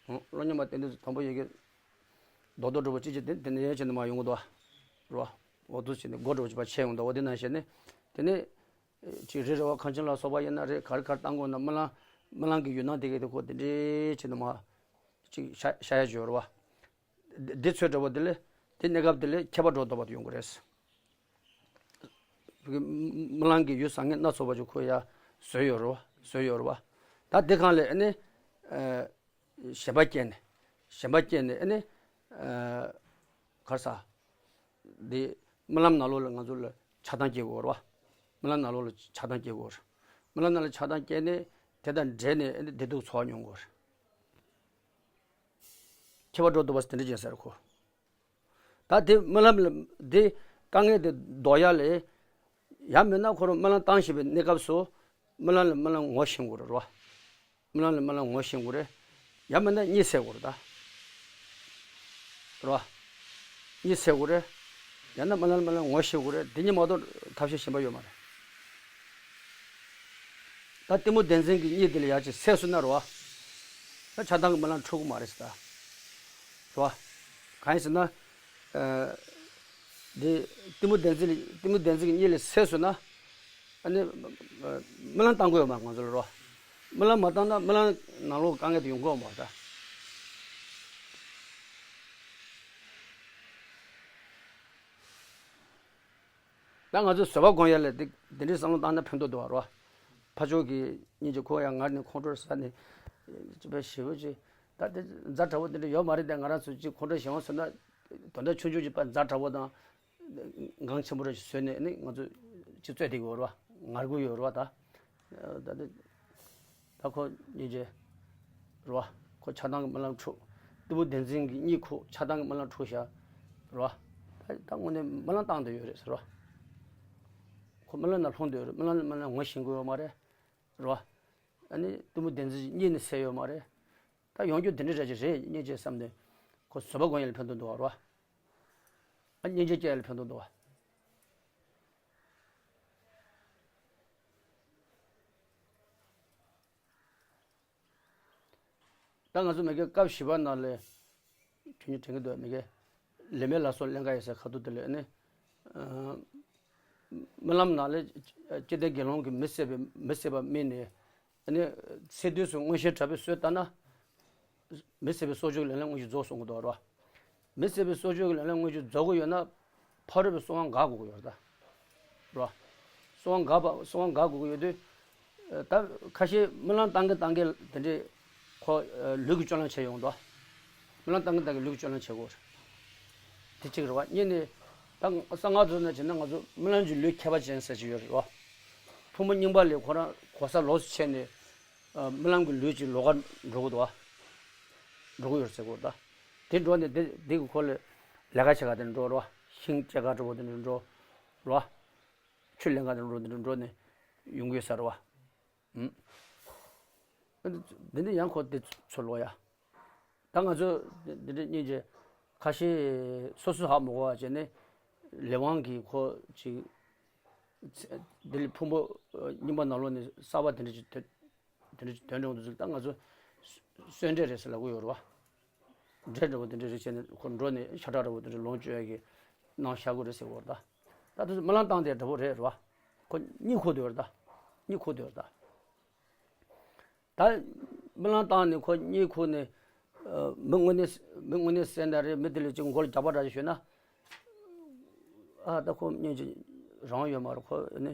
གློག་བརྙན་མ་བསྟན་དུས་དང་པོ་ཡོད་གི། རྡོག་རྡོག་འདྲ་པོ་ཅིག་ཅིག་དེ་དེ་འདྲ་བྱས་ནས་མ་ཡོང་གི་འདུག་རོ། འོ་དུ་བྱས་ནས་སྒོ་འདྲ་པོ་ཅིག་ཕར་ཕྱེ་ཡོང་འདུག་འོ་དེ་ནང་བཞིན་ནས། དེ་ནས། ཅིག་རི་རི་བ་ཁང་ཆེན་ལ་སོགས་པ་ཡིན་ན་རེད། ག་རེ་ག་རེ་བཏང་དགོས་ན་རྨི་ལམ་རྨི་ལམ་གྱི་ཡུལ་སྣང་དེ་གའི་དེ་ཁོ་དེ་འདྲའི་བྱས་ནས་མ། ཅིག་ཤ་ཤ་ཡ་སྦྱོར་བ། འདི་འདི་ཚོའི་འདྲ་པོ་དེ་ལས་དེ་གནས་སྐབས་དེ་ལས་ཁྱད་པར་སྒྲོ་འདོགས་པ་དེ་ཡོང་གི་རེད། རྨི་ལམ་གྱི་ཡུལ་བཟང་ངན་སྣ་ཚོགས་པ་ཅིག་ཁོ་ཡ་བཟོས་ཡོད་རེད་བ། བཟོས་ཡོད་རེད་བ། ད་དེ་སྒང་ལ་ཨ་ནི། ཞེན་པ་སྐྱེས་ནས། ཞེན་པ་སྐྱེས་ནས་ཨ་ནི། ག་རེ་ཟ། འདི་ རྨི་ལམ་ནང་ལོགས་ལ་ང་ཚོ་ལ་ཆགས་སྡང་སྐྱེ་དགོས་རེད་བ། རྨི་ལམ་ནང་ལོགས་ལ་ཆགས་སྡང་སྐྱེ་དགོས་རེད། རྨི་ལམ་ནང་ལ་ཆགས་སྡང་སྐྱེས་ནས་དེ་དང་འབྲེལ་ནས་ཨ་ནི་བདེ་སྡུག་ཚོར་མྱོང་དགོས་རེད། ཁྱད་པར་འགྲོ་འདུག་པ་དེ་འདྲ་ཅན་ཟེར་ཁོ། ད་དེ་རྨི་ལམ་ལ་དེ་དཀའ་ངལ་དེ་ཟློག་ཡ་ལས། ཡང་མིན་ན་ཁོ་རང་རྨི་ལམ་བཏང་བཞིན་པའི་གནས་སྐབས་སུ་རྨི་ལམ་ལ་རྨི་ལམ་ངོ་ཤེས་དགོས་རེད་བ། རྨི་ལམ་ལ་རྨི་ལམ་ངོ་ཤེས་དགོས་རེད། ཡང་མིན་ན་གཉིད་སད་དགོས་རེད་ད། རེད་བ། གཉིད་སད་དགོས་རེད། ཡང་ན་རྨི་ལམ་རྨི་ལམ་ངོ་ཤེས་དགོས་རེད། དེ་གཉིས་མ་གཏོགས་ཐབས་ཤེས་གཞན་པ་ཡོད་མ་རེད། ད་གཏི་མུག་བདེན་འཛིན་གྱི་གཉིད་དེ་ལ་ཡར་ཅིག་སད་སོང་ན་རེད་བ། ད་ཆགས་སྡང་གི་རྨི་ལམ་འཁྲུག་གི་མ་རེད་ཟེར་ད། རེད་བ། གང་ཡིན་ཟེར་ན། ཨ། འདི་གཏི་མུག་བདེན་འཛིན་ལ་གཏི་མུག་བདེན་འཛིན་གྱི་གཉིད་ལས་སད་སོང་ན། ཨ་ནི། ཨ། རྨི་ལམ་བཏང་དགོས་ཡོད་མ་རེད་ང་ཚོ་ལ་རེད་བ། རྨི་ལམ་མ་བཏང་ན་རྨི་ལམ་ནང་ལོགས་དཀའ་ངལ་དེ་ཡོང་གི་ཡོད་མ་རེད་ད། ད་ང་ཚོས་བཟོད་པ་སྒོམ་ཡ་ལ་དེ་དེ་འདྲའི་བསམ་བློ་བཏང་ན་ཕན་ཐོགས་འདུག་བ་རོ། ཕ་ཕྱོགས་ཀྱི་སྙིང་རྗེ་ཁོ་ཡང་ང་ནི་ཁོང་ཁྲོ་ཟ་ནས་ཅི་བས་ཞེ་པོ་ཅིག་ད་དེ་ཛ་དྲག་པོ་དེ་འདྲ་ཡོད་མ་རེད་དེ། ང་རང་ཚོ་ཅིག་ཁོང་ཁྲོ་ཞེ་པོ་ཟ་ན་དོན་དག་ཆུང་ཆུང་ཅིག་པ་ཛ་དྲག་པོ་དང་འགངས་ཆེན་པོ་རེ་ཞིག་བཟོས་ནས་ནི་ང་ཚོ་ཅིག་རྩོད་བསྡད་ཀྱི་ཡོད་རོ། ངར་དགོས་ཡོད་རོ་ད། ད་དེ། ད་ཁོ་སྙིང་རྗེ། རེད་བ། ཁོ་ཆགས་སྡང་གི་རྨི་ལམ་འཁྲུག་གཏི་མུག་བདེན་འཛིན་གྱི་གཉིད་ཁུག་ཆགས་སྡང་གི་རྨི་ལམ་འཁྲུག་བཞག་རེད་བ། ད་ད་དངོས་གནས་རྨི་ལམ་བཏང་བསྡད་ཡོད་རེད་ཟེར་བ། ཁོ་རྨི་ལམ་ནང་ལྷུང་བསྡད་ཡོད་རེད། རྨི་ལམ་རྨི་ལམ་ངོ་ཤེས་ཀྱི་ཡོད་མ་རེད། རེད་བ། ཨ་ནི་གཏི་མུག་བདེན་འཛིན་གྱི་གཉིད་ནི་སད་ཡོད་མ་རེད། ད་ཡོང་རྒྱུ་དེ་འདྲ་རེད་ཅིག་རེད་སྙིང་རྗེ་བསམ་ནས་ཁོ་བཟོད་པ་སྒོམ་ཡ་ལ་ཕན་ཐོགས་འདུག་བ་རེད་བ། ཨ་སྙིང་རྗེ་སྐྱེ་ཡ་ལ་ཕན་ཐོགས་འདུག་བ། ད་ང་ཚོ་མ་གི་སྐབས་བཞི་པ་ནང་ལ་ཁྱོད་ཉིད་དྲན་གྱི་འདུག་མ་གི། ལས་མེད་ལ་སོགས་ཀླན་ཀ་ཡིན་ཟེར་ཁ་ཐུག་དེ་ལ་ནི། ཨ། རྨི་ལམ་ནང་ལ་སྐྱེ་ལྡན་དགེ་སློང་གིས་མི་བསད་པའི་མི་བསད་པ་རྨིས་ནས། ནི། ཚེ་དུས་སུ་མངོན་ཤེས་དྲག་པོས་གསོལ་བཏབ་ན། མི་བསད་པའི་གསོག་འཇོག་གི་ལས་ལ་དངོས་གཞི་རྫོགས་གསུང་གི་འདུག་རོ། མི་བསད་པའི་གསོག་འཇོག་གི་ལས་ལ་དངོས་གཞི་རྫོགས་ཀྱི་ཡོད་ན། ཕ་རོལ་པོའི་གསང་བ་འགག་དགོས་ཀྱི་ཡོད་རེད་ད། རོ། གསང་བ་འགག་པ་གསང་བ་འགག་དགོས་ཀྱི་ཡོད་དུས། ད་ཁ་ཤས་རྨི་ལམ་བཏང་གི་བཏང་གི་དེ་འདྲས་ཁོ་ལུས་ཀྱི་སྤྱོད་ལམ་བྱས་ཡོང་འདུག་རྨི་ལམ་བཏང་གི་བཏང་གི་ལུས་ཀྱི་སྤྱོད་ལམ་བྱེད་དགོས་རེད། དེ་གཅིག་རེད་བ། གཉིས་ནས་ད་གསང་སྔགས་ཚོ་ནང་བྱས་ན་ང་ཚོ་རྨི་ལམ་གྱི་ལུས་ཁྱད་པར་ཅན་ཟེར་གྱི་ཡོད་རེད་བ། ཕུང་པོ་རྙིང་པ་ལས་ཁོ་རང་གོ་ས་ལོགས་སུ་ཕྱེ་ནས། རྨི་ལམ་གྱི་ལུས་ཀྱི་ལོགས་ཀ་འགྲོ་གི་འདུག་བ། འགྲོ་གི་ཡོད་ཟེར་གོ་ད། དེ་འགྲོ་ནས་དེ་དེ་གི་ཁོ་ལ་ལས་ཀ་བྱེད་ག་དེ་འགྲོ་རོ། ཤིང་བཅད་ག་འགྲོ་བ་དེ་འགྲོ་རོ། ཆུ་ལེན་ག་དེ་འགྲོ་དེ་འགྲོ་ནས་ཡོང་གི་ཡོད་ས་རོ། འདི་འདི་ཡང་ཁོ་དེ་ཚོ་ལོ་ཡ། ད་ང་ཚོ་འདི་འདྲ་སྙིང་རྗེ་ཁ་ཤས་སོ་སོ་ཧ་མ་གོ་བ་བྱས་ནས་ལས་དབང་གིས་ཁོ་ཅིག་དེ་ལས་ཕུང་པོ་རྙིང་པ་ནང་ལོགས་ནས་གསར་པ་དེ་འདྲ་ཅིག་ཐོན། དེ་འདྲ་ཅིག་ཐོན་འགྲོ་འདུག་ཟེར། ད་ང་ཚོ་གསོན་བསྲེག་རེད་ཟེར་ལབ་གི་ཡོད་རེད་བ། འདྲེ་འདྲ་བོ་དེ་འདྲ་རེད་བྱས་ནས་ཁོ་འགྲོ་ནས་ཤ་ཁྲག་འདྲ་བོ་དེ་འདྲ་ལོངས་སྤྱོད་ཡ་གི་ནང་བཞག་གི་རེད་ཟེར་གི་ཡོད་རེད་ད། ད་དེ་ཚོ་རྨི་ལམ་བཏང་དེ་འདྲ་བོ་རེད་རེད་བ། ཁོ་གཉིད་ཁུག་དེ་ཡོད་རེད་ད། གཉིད་ཁུག་དེ་ཡོད་རེད་ད། ད་རྨི་ལམ་བཏང་ནས་ཁོ་གཉིད་ཁུག་ནས། ཨ། མི་དངོས་གནས་མི་དངོས་གནས་བསད་ན་རེད། མི་དེ་ལ་ཅིག་མགོ་ལ་རྒྱག་པ་འདྲ་ཞིག་ཞུས་ན། ཨ། ད་ཁོ་སྙིང་རྗེ་རང་ཡོད་མ་རེད། ཁོ་ནི་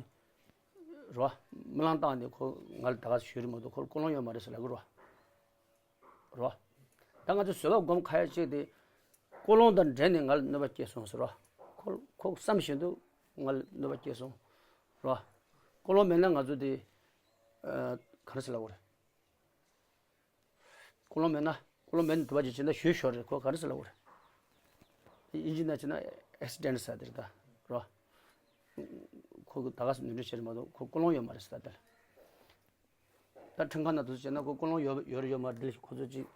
རོ། རྨི་ལམ་བཏང་ནས་ཁོ་ང་ལ་ད་ག་ཞུས་རེད་མ་གཏོགས་ཁོ་ལ་ཀུན་སློང་ཡོད་མ་རེད་ཟེར་ལབ་གི་རོ། རོ། ད་ང་ཚོ་བཟོད་པ་སྒོམ་ཁ་ཡ་གཅིག་དེ། ཀུན་སློང་དང་འབྲེལ་ནས་ང་ལ་གནོད་པ་སྐྱེལ་སོང་ཟེར་རོ། ཁོ་ཁོ་བསམ་བཞིན་དུ་ང་ལ་གནོད་པ་སྐྱེལ་སོང་། རོ། ཀུན་སློང་མེད་ན་ང་ཚོ་དེ། ཨ། ག་རེ་ཟེར་ལབ་དགོས་རེད། ཀུན་སློང་མེད་ན། ཀུན་སློང་མེད་ན་དུ་བ་ཅིག་བྱས་ན་ཞུ་ཞོར་རེད། ཁོ་ག་རེ་ཟེར་ལབ་དགོས་རེད། དབྱིན་ཇི་ནང་བྱས་ན་ཨེག་སི་ཌེན་ཊི་ཟེར་དེ་རེད་ད། རོ། ཁོ་གི་ད་ག་སེ་ནོར་འཁྲུལ་བྱས་རེད་མ་གཏོགས་ཁོ་ཀུན་སློང་ཡོད་མ་རེད་ཟེར་ད་དེ་ལ། ད་ཁྲིམས་ཁང་ནང་དུ་བྱས་ན་ཁོ་ཀུན་སློང་ཡོད་ཡོད་རེད་ཡོད་མ་རེད། དེ་ལ་ཁོ་ཚོ་ཅིག་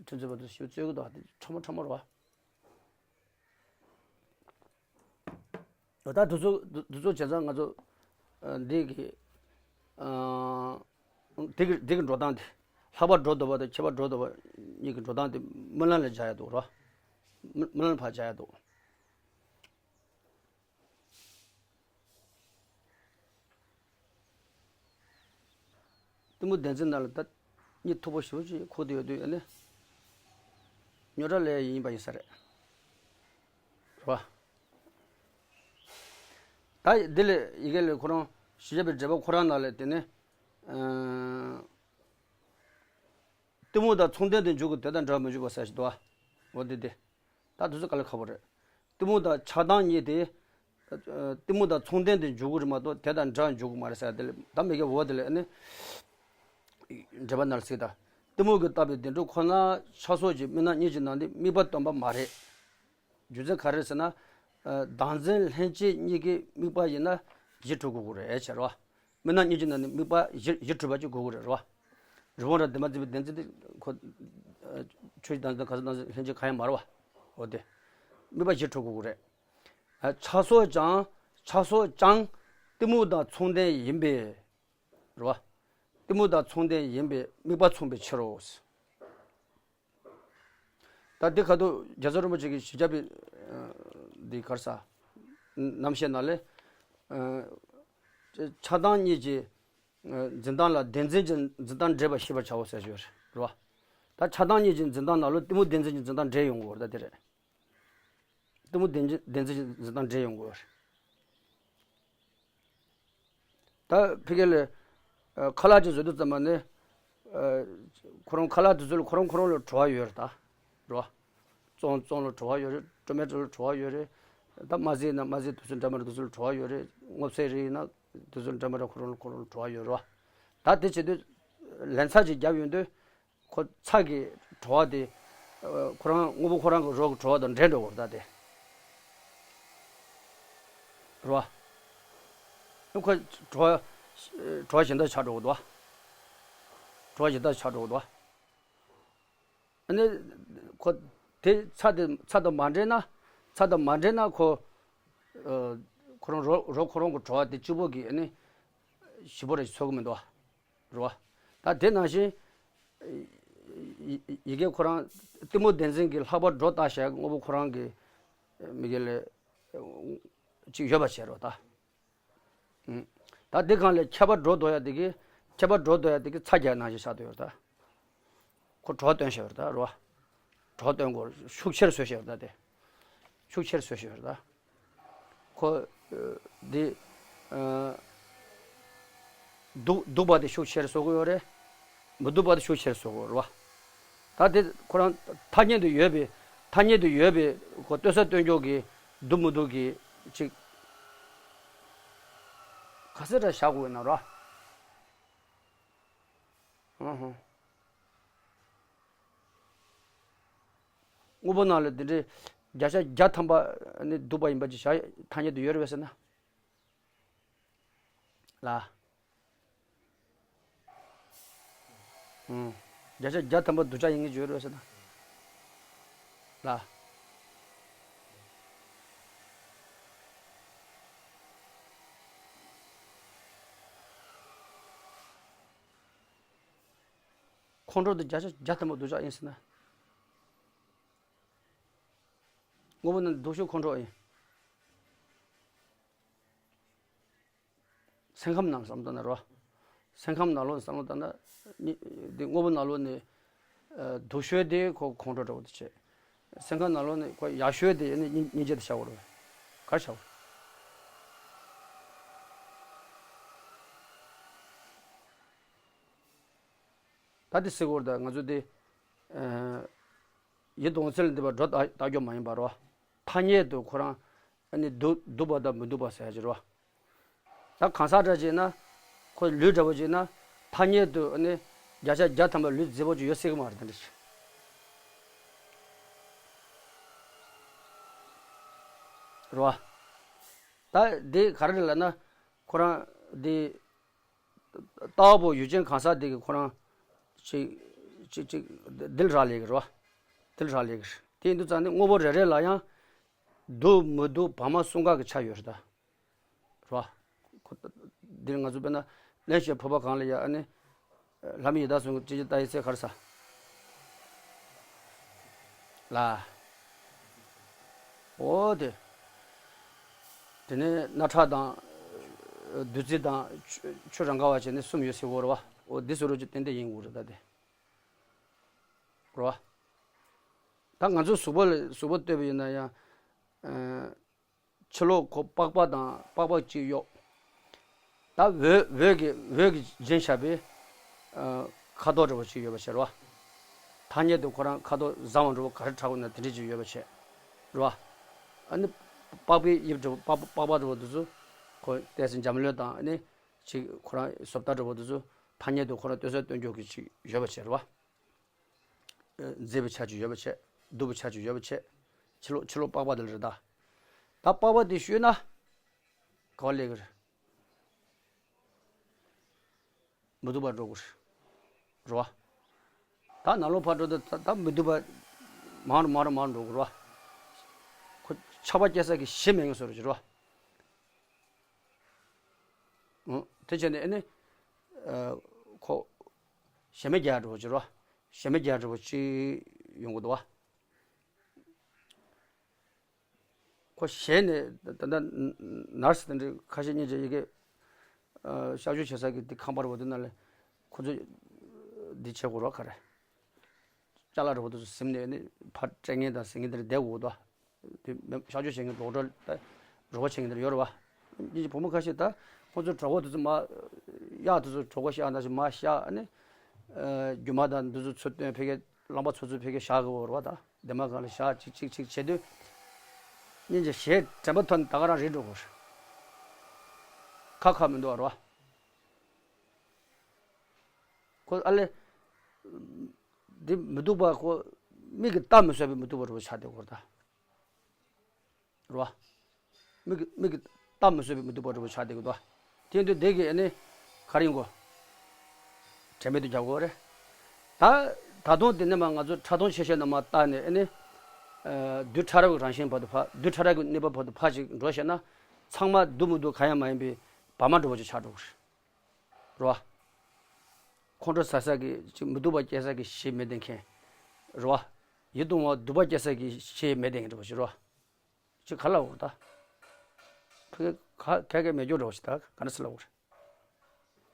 ཁྲིམས་རྩོད་པ་དུ་ཞིབ་རྩོད་གི་འདུག་ཕྲ་མོ་ཕྲ་མོ་རེད་བ། ད་དུ་ཚོ་དུ་ཚོ་བྱས་ཙང་ང་ཚོ། ཨ། འདི་གི། ཨ། འདི་གི་འདི་གི་འགྲོ་སྟངས་དེ། ལྷག་པར་འགྲོ་འདོད་པ་དང་ཁྱད་པར་འགྲོ་འདོད་པ་གཉིས་ཀྱི་འགྲོ་སྟངས་དེ་རྨི་ལམ་ལ་སྦྱར་ཡ་འདུག་རོ། རྨི་རྨི་ལམ་ཕར་སྦྱར་ཡ་འདུག་གཏི་མུག་བདེན་འཛིན་ནང་ལ་ད་གཉིད་མཐུག་པོ་ཞེ་པོ་ཅིག་ཁུག་བསྡད་ཡོད་དུས་ཨ་ནི། རྙོག་དྲ་ལས་ཡིན་པ་ཡིན་ས་རེད། རེད་བ། ད་འདི་ལས་ཡི་གེ་ལས་ཁོ་རང་བཞི་བརྒྱ་པའི་འགྲེལ་པ་ཁོ་རང་ནང་ལས་དེ་ནི། ཨ། གཏི་མུག་དང་མཚུངས་ལྡན་དུ་འཇུག་གི་དེ་དང་འདྲ་བར་མི་འཇུག་པ་ཟེར་ཞིག་འདུག་བ། འོ་འདི་འདི། ད་དུས་ཚོད་དཀའ་ལས་ཁག་པོ་རེད། གཏི་མུག་དང་ཆགས་སྡང་གཉིས་དེ། གཏི་མུག་དང་མཚུངས་ལྡན་དུ་འཇུག་གི་རེད་མ་གཏོགས་དེ་དང་འདྲ་འཇུག་གི་མ་རེད་ཟེར་དེ་ལ་ད་མི་དགེ་འོ་དེ་ལ་ཨ་ནི། འགྲེལ་པ་ནང་ལ་གཟིགས་དང་། གཏི་མུག་གིས་བཏགས་པའི་བདེན་གྲུབ་ཁོ་ན་ཆགས་སོགས་ཀྱི་དམིགས་རྣམ་གཉིས་ཀྱི་ནང་ནས་དམིགས་པ་སྟོན་པ་མ་རེད། རྒྱུ་མཚན་ག་རེ་ཟེར་ན། བདག་འཛིན་ལྷན་སྐྱེས་གཉིས་ཀྱི་དམིགས་པ་ཡིན་ན་གཞི་གྲུབ་དགོས་ཀྱི་རེད་ཟེར་བ། དམིགས་རྣམ་གཉིས་ཀྱི་ནང་ནས་དམིགས་པ་གཞི་གཞི་གྲུབ་པ་ཅིག་དགོས་ཀྱི་རེད་རོ། རི་བོང་རྭ་བདེན་པར་འཛིན་པའི་བདེན་འཛིན་དེ་ཁོ། ཆོས་ཀྱི་བདག་འཛིན་གང་ཟག་བདག་འཛིན་ལྷན་སྐྱེས་གང་ཡང་མ་རེད་བ། འོ་དེ། དམིགས་པ་གཞི་གྲུབ་དགོས་ཀྱི་རེད། ཆགས་སོགས་ཀྱང་ཆགས་སོགས་ཀྱང་གཏི་མུག་དང་མཚུངས་ལྡན་ཡིན་པས། རེད་བ། གཏི་མུག་དང་མཚུངས་ལྡན་ཡིན་པས་དམིགས་པ་མཚུངས་པའི་ཕྱིར་རོ། ད་འདི་ཁ་ཐུག་རྒྱལ་ཚབ་རིན་པོ་ཆེ་གིས་ཞི་བྱ་བའི་འདི་གར་ས། རྣམ་བཤད་ནང་ལས། ཆགས་སྡང་གཉིས་ཀྱི་འཛིན་སྟངས་ལ་བདེན་འཛིན་གྱི་འཛིན་སྟངས་འདྲེས་པ་ཤེས་པར་བྱའོ་ཟེར་ཞུ་བ་རེད་བ། ད་ཆགས་སྡང་གཉིས་ཀྱི་འཛིན་སྟངས་ནང་ལ་གཏི་མུག་བདེན་འཛིན་གྱི་འཛིན་སྟངས་འདྲེས་ཡོང་དགོས་རེད་ད་དེ་རེད། གཏི་མུག་བདེན་འཛིན་བདེན་འཛིན་གྱི་འཛིན་སྟངས་འདྲེས་ཡོང་དགོས་རེད། ད་ཕ་གི་ལ་ཁ་ལག་ཅིག་བཟོ་དུས་ཙམ་པ་ནས། ཁོ་རང་ཁ་ལག་དེ་ཚོ་ལ་ཁོ་རང་ཁོ་རང་ལ་བྲོ་བ་ཡོད་རེད་ད། རེད་བ། བཙོང་བཙོང་ལ་བྲོ་བ་ཡོད་རེད། ཊོ་མེ་ཊོ་ལ་བྲོ་བ་ཡོད་རེད། ད་མ་ཟི་ན་མ་ཟི་དེ་ཚོ་འདྲ་མི་འདྲ་དེ་ཚོ་ལ་བྲོ་བ་ཡོད་རེད། སྔོ་ཚལ་རིགས་ཡིན་ན་དེ་ཚོ་འདྲ་མི་འདྲ་ཁོ་རང་ལ་ཁོ་རང་ལ་བྲོ་བ་ཡོད་རེད་བ། ད་དེ་བྱེད་དུས་ལན་ཚྭ་ཅིག་བརྒྱབ་ཡོང་དུས། ཁོ་ཚྭ་གི་བྲོ་བ་དེ། ཁོ་རང་དངོས་པོ་ཁོ་རང་གི་རོ་གི་བྲོ་བ་དང་འདྲེས་འགྲོ་བར་ད་དེ། རེད་བ། ཁོ་བྲོ་བ། བྲོ་བ་གཞན་དག་ཆགས་འགྲོ་གི་འདུག་བ། བྲོ་བ་གཞན་དག་ཆགས་འགྲོ་གི་འདུག་བ། ཨ་ནི། ཁོ། དེ་ཚྭ་དེ་ཚྭ་དང་མ་འདྲེས་ན། ཚྭ་དང་མ་འདྲེས་ན་ཁོ། ཁོ་རང་རོ་རོ་ཁོ་རང་གི་བྲོ་བ་དེ་གཅིག་པོ་གི་ཨ་ནི། ཞིབ་པོ་རེ་ཚོར་གི་མི་འདུག་བ། རེད་བ། ད་དེ་ནང་བཞིན། ཡི་ཡི་གེ་ཁོ་རང་གཏི་མུག་བདེན་འཛིན་གྱི་ལྷག་པར་སྒྲོ་བཏགས་བྱས་དངོས་པོ་ཁོ་རང་གི་མི་གེ་ལས་ཅིག་ཡོད་པ་བྱས་རོ་ད། ད་འདི་གང་ལས་ཁྱད་པར་སྒྲོ་འདོགས་ཡ་དེ་གི་ཁྱད་པར་སྒྲོ་འདོགས་ཡ་དེ་གི་ཚྭ་རྒྱག་ནང་བཞིན་བཞག་དུ་ཡོད་ད། ཁོ་གྲོགས་སྟོན་བྱས་ཡོད་ད་རོ། གྲོགས་སྟོན་དགོས་ཤུགས་ཆེར་བཟོས་བྱས་ཡོད་ད་དེ། ཤུགས་ཆེར་བཟོས་བྱས་ཡོད་ད། ཁོ། འདི། སྡུག་སྡུག་པ་དེ་ཤུགས་ཆེར་བཟོ་དགོས་ཡོད་རེད། མི་སྡུག་པ་དེ་ཤུགས་ཆེར་བཟོ་དགོས་རེད་བ། ད་དེ་ཁོ་རང་ཐ་སྙད་དུ་ཡོད་པའི་ཐ་སྙད་དུ་ཡོད་པའི་ཁོ་སྟོན་ས་སྟོན་ཕྱོགས་ཀྱི་སྡུག་མི་སྡུག་གི་ཅིག་ག་ཚོད་འདྲ་བཞག་དགོས་ཡོད་ན་ར། ཨུ་ཧུ། དངོས་པོ་ནང་ལ་འདི་འདྲའི་བརྒྱ་ཆ་བརྒྱ་ཐམ་པ་ནི་སྡུག་པ་ཡིན་པ་ཅིག་བཞག་ཐ་སྙད་དུ་ཡོད་རེད་པས་ཟེར་ན། ལ། ཨུམ། བརྒྱ་ཆ་བརྒྱ་ཐམ་པ་སྡུག་ཅག་ཡིན་གྱི་ཡོད་རེད་ཟེར་ན། ལ། ཁོང་ཁྲོ་དེ་བརྒྱ་ཆ་བརྒྱ་ཐམ་པ་སྡུག་ཅག་ཡིན་ཟེར་ན། དངོས་པོ་ནི་སྡུག་ཤོས་ཁོང་ཁྲོ་ཡིན། སེམས་ཁམས་ནང་བསམ་བློ་བཏང་ན་རོ། སེམས་ཁམས་ནང་ལོགས་བསམ་བློ་བཏང་ན། ནི་འདི་དངོས་པོ་ནང་ལོགས་ནི། ཨ། སྡུག་ཤོས་དེ་ཁོ་ཁོང་ཁྲོ་འདྲ་བོ་དེ་བྱེད། སེམས་ཁམས་ནང་ལོགས་ནི་ཁོ་ཡག་ཤོས་དེ་ནི་སྙིང་སྙིང་རྗེ་དེ་བྱ་བ་རེད། ག་རེ་བྱ་བ། ད་དེ་སེ་གོར་ད་ང་ཚོ་དེ། ཨ། ཡིད་དང་ཚིལ་འདི་པ་སྒྲོ་བཏགས་བཏགས་རྒྱུ་མ་ཡིན་པ་རོ། ཐ་སྙད་དུ་ཁོ་རང་ཨ་ནི་སྡུག་སྡུག་པ་དང་མི་སྡུག་པ་ཟེར་ཡ་ཅིག་རོ། ད་གང་ཟག་འདྲ་ཅིག་ན། ཁོ་ལུས་འདྲ་བོ་ཅིག་ན། ཐ་སྙད་དུ་ཨ་ནི་བརྒྱ་ཆ་བརྒྱ་ཐམ་པ་ལུས་མཛེས་པོ་ཅིག་ཡོད་སྲིད་ཀྱི་མ་རེད་དེ་འདྲ་ཅིག་རོ། ད་འདི་ག་རེ་རེད་ལབ་ན། ཁོ་རང་འདི། ལྟ་བ་པོ་ཡུལ་ཅན་གང་ཟག་དེ་གི་ཁོ་རང་ཅིག་ཅིག་ཅིག་དིལ་རག་ལས་གི་རེད་བ། དིལ་རག་ལས་གི་རེད། དེ་ཡིན་དུས་ཙང་ནི་དངོས་པོ་རེ་རེ་ལ་ཡང་སྡུག་མི་སྡུག་བར་མ་གསུམ་ཀ་གི་ཆ་ཡོད་རེད་ད། རེད་བ། ཁོ་འདིར་ང་ཚོ་དཔེར་ན་གླེན་ཞིང་ཕོར་པ་གང་ལ་ཡ་ཨ་ནི། ལྷ་མི་ཡི་དྭགས་གསུམ་གྱི་ཅི་ཅི་ལྟ་ཡི་ཚེ་གར་ས། ལ། འོ་དེ། དེ་ནས་རྣག་ཁྲག་དང་། བདུད་རྩི་དང་ཆུ་ཆུ་རང་ག་བ་བྱས་ནས་གསུམ་ཡོད་ཟེར་གོ་རེད་བ། འོ་འདི་ཟེར་རོ་ཅིག་ཏན་ཏན་ཡིན་དགོས་རེད་ད་དེ། རེད་བ། ད་ང་ཚོ་གཟུགས་པོ་ལ་གཟུགས་པོ་ལྟོས་པ་ཡིན་ན་ཡང་། ཕྱི་ལོགས་ཁོ་པགས་པ་དང་པགས་པ་གཅིག་གཡོགས། ད་འོད་འོད་ཀྱི་འོད་ཀྱི་སྦྱིན་བཞག་པའི་ཁ་དོག་འདྲ་བོ་ཅིག་ཡོད་པ་བྱས་རེད་བ། ཐ་སྙད་དུ་ཁོ་རང་ཁ་དོག་བཟང་བ་འདྲ་བོ་ག་རེ་གྲགས་ཡོད་ན་དེ་འདྲ་ཅིག་ཡོད་པ་བྱས་རེད་བ། ཨ་ནི་ པགས་པའི་དབྱིབས་འདྲ་པོ་པགས་པགས་པ་འདྲ་པོ་འདི་ཚོ་ཁོ་ཏོག་ཙམ་འཇམ་ལྷོད་དང་ཨ་ནི་ཅིག་ཁོ་རང་བཟོ་ལྟ་འདྲ་པོ་འདི་ཚོ་ཐ་སྙད་དུ་ཁོ་རང་སྟོན་སྲོལ་སྟོན་རྒྱུ་གི་ཅིག་ཡོད་པ་བྱས་རེད་བ། མཛེས་པའི་ཆ་ཅིག་ཡོད་པ་བྱས། སྡུག་པའི་ཆ་ཅིག་ཡོད་པ་བྱས། ཕྱི་ལོགས་ཕྱི་ལོགས་པགས་པ་དེ་ལ་རེད་ད། ད་པགས་པ་དེ་བཤུས་ན་ག་པར་སླེབས་ཀྱི་རེད། མི་སྡུག་པར་འགྲོ་གི་རེད་བ། ད་ནང་ལོགས་ཕར་འགྲོ་དུས་ད་ད་མི་སྡུག་པ་མང་རུ་མང་རུ་མང་རུ་འགྲོ་གི་རེད་བ། ཁོ་ཆགས་པ་སྐྱེ་ས་གི་གཞི་མེད་མཁན་བཟོ་འདྲ་ཅིག་རེད་བ། ཨང་། དེ་བྱས་ནས་ཨ་ནི། ཨ། ཁོ། ཞེ་མེར་རྒྱག་འདྲ་པོ་ཅིག་རེད་བ། ཞེ་མེར་རྒྱག་འདྲ་པོ་ཅིག་ཡོང་གི་འདུག་བ། ཁོ་ཞེད་ནས་ད་ལྟ་ནར་སི་དེ་འདྲའི་ཁ་ཤས་སྙིང་རྗེ་ཡི་གེ། ཨ། གཤག་བཅོས་བྱེད་ས་གི་དེ་ཁང་པ་རེད་པ། དེ་ནང་ལ་ཁོ་ཚོས་འདི་བྱེད་དགོས་རེད་བ། ག་རེ། ཅ་ལག་འདྲ་པོ་དེ་ཚོ་ཟིན་ནས་ནི་ཕར་སྤྲད་མཁན་དང་ཟིན་མཁན་དེ་འདྲ་བསྡད་དགོས་འདུག་བ། དེ་མེ་གཤག་བཅོས་བྱེད་མཁན་ཌོག་ཊར་ད་རོགས་པ་བྱེད་མཁན་དེ་འདྲ་ཡོད་རེད་བ། སྙིང་རྗེ། བུ་མོ་ཁ་ཤས་ད་ཁོ་ཚོ་གྲོད་ཁོག་དེ་ཚོ་མར། གཡག་དེ་ཚོ་གྲོད་ཁོག་གཤག་ནང་བཞིན་མར་གཤག་ཨ་ནི། ཨ། རྒྱུ་མ་དང་འདི་ཚོ་ཚུར་བཏོན། ཕ་གིར་རླངས་པ་ཚུར་ཚུར་ཕ་གིར་བཞག་གི་ཡོད་རེད་བ། ད་སྡེར་མ་སྒང་ལ་བཞག་ཅིག་ཅིག་ཅིག་བྱེད་དུས། སྙིང་རྗེ། ཞེ་དྲན་པ་ཐོན་ནས་ད་ག་རང་རིལ་འགྲོ་གི་རེད། ཁ་ཁ་མི་འདུག་བ་རེད་བ། ཁོ་ཨ་ལས། འདི་མི་སྡུག་པ་ཁོ་མིག་གིས་ལྟ་མི་བཟོད་པའི་མི་སྡུག་པ་འདྲ་པོ་ཆགས་བསྡད་ཡོད་རེད་ད། རེད་བ། མིག་གིས་མིག་གིས་ལྟ་མི་བཟོད་པའི་མི་སྡུག་པ་འདྲ་པོ་ཆགས་བསྡད་ཀྱི་འདུག་བ། དེ་དུས་དེ་གི་ཨ་ནི་ག་རེ་ཡིན་དགོས། དྲན་མེད་དུ་རྒྱག་དགོས་རེད། ད་ད་དུང་དེ་ནས་མར་ང་ཚོ་ཕྲ་མཐོང་ཆེ་ཤོས་ནས་མར་བལྟས་ནས་ཨ་ནི། ཨ། རྡུལ་ཕྲ་རབ་ཀྱི་རང་བཞིན་བར་དུ་ཕར། རྡུལ་ཕྲ་རབ་ཀྱི་གནས་བབ་བར་དུ་ཕར་ཅིག་འགྲོ་བྱས་ན། ཚང་མ་སྡུག་མི་སྡུག་གང་ཡང་མ་ཡིན་པའི་བར་མ་འདྲ་པོ་ཅིག་ཆགས་འགྲོ་གི་རེད། རེད་བ། ཁོང་ཁྲོ་ཟ་ས་གི་ཅིག་མི་སྡུག་པ་སྐྱེ་ས་གི་གཞི་མེད་བསྡད་མཁན། རེད་བ། ཡིད་དུ་འོང་བ་སྡུག་པ་སྐྱེ་ས་གི་གཞི་མེད་བསྡད་མཁན་འདྲ་པོ་ཅིག་རེད་བ། ཅིག་ག་ལབ་དགོས་ད། ཕ་གི་ག་ག་གེ་མེད་རྒྱུ་འདྲ་པོ་ཞིག་ད་ག་འདྲ་སེ་ལབ་དགོས་རེད།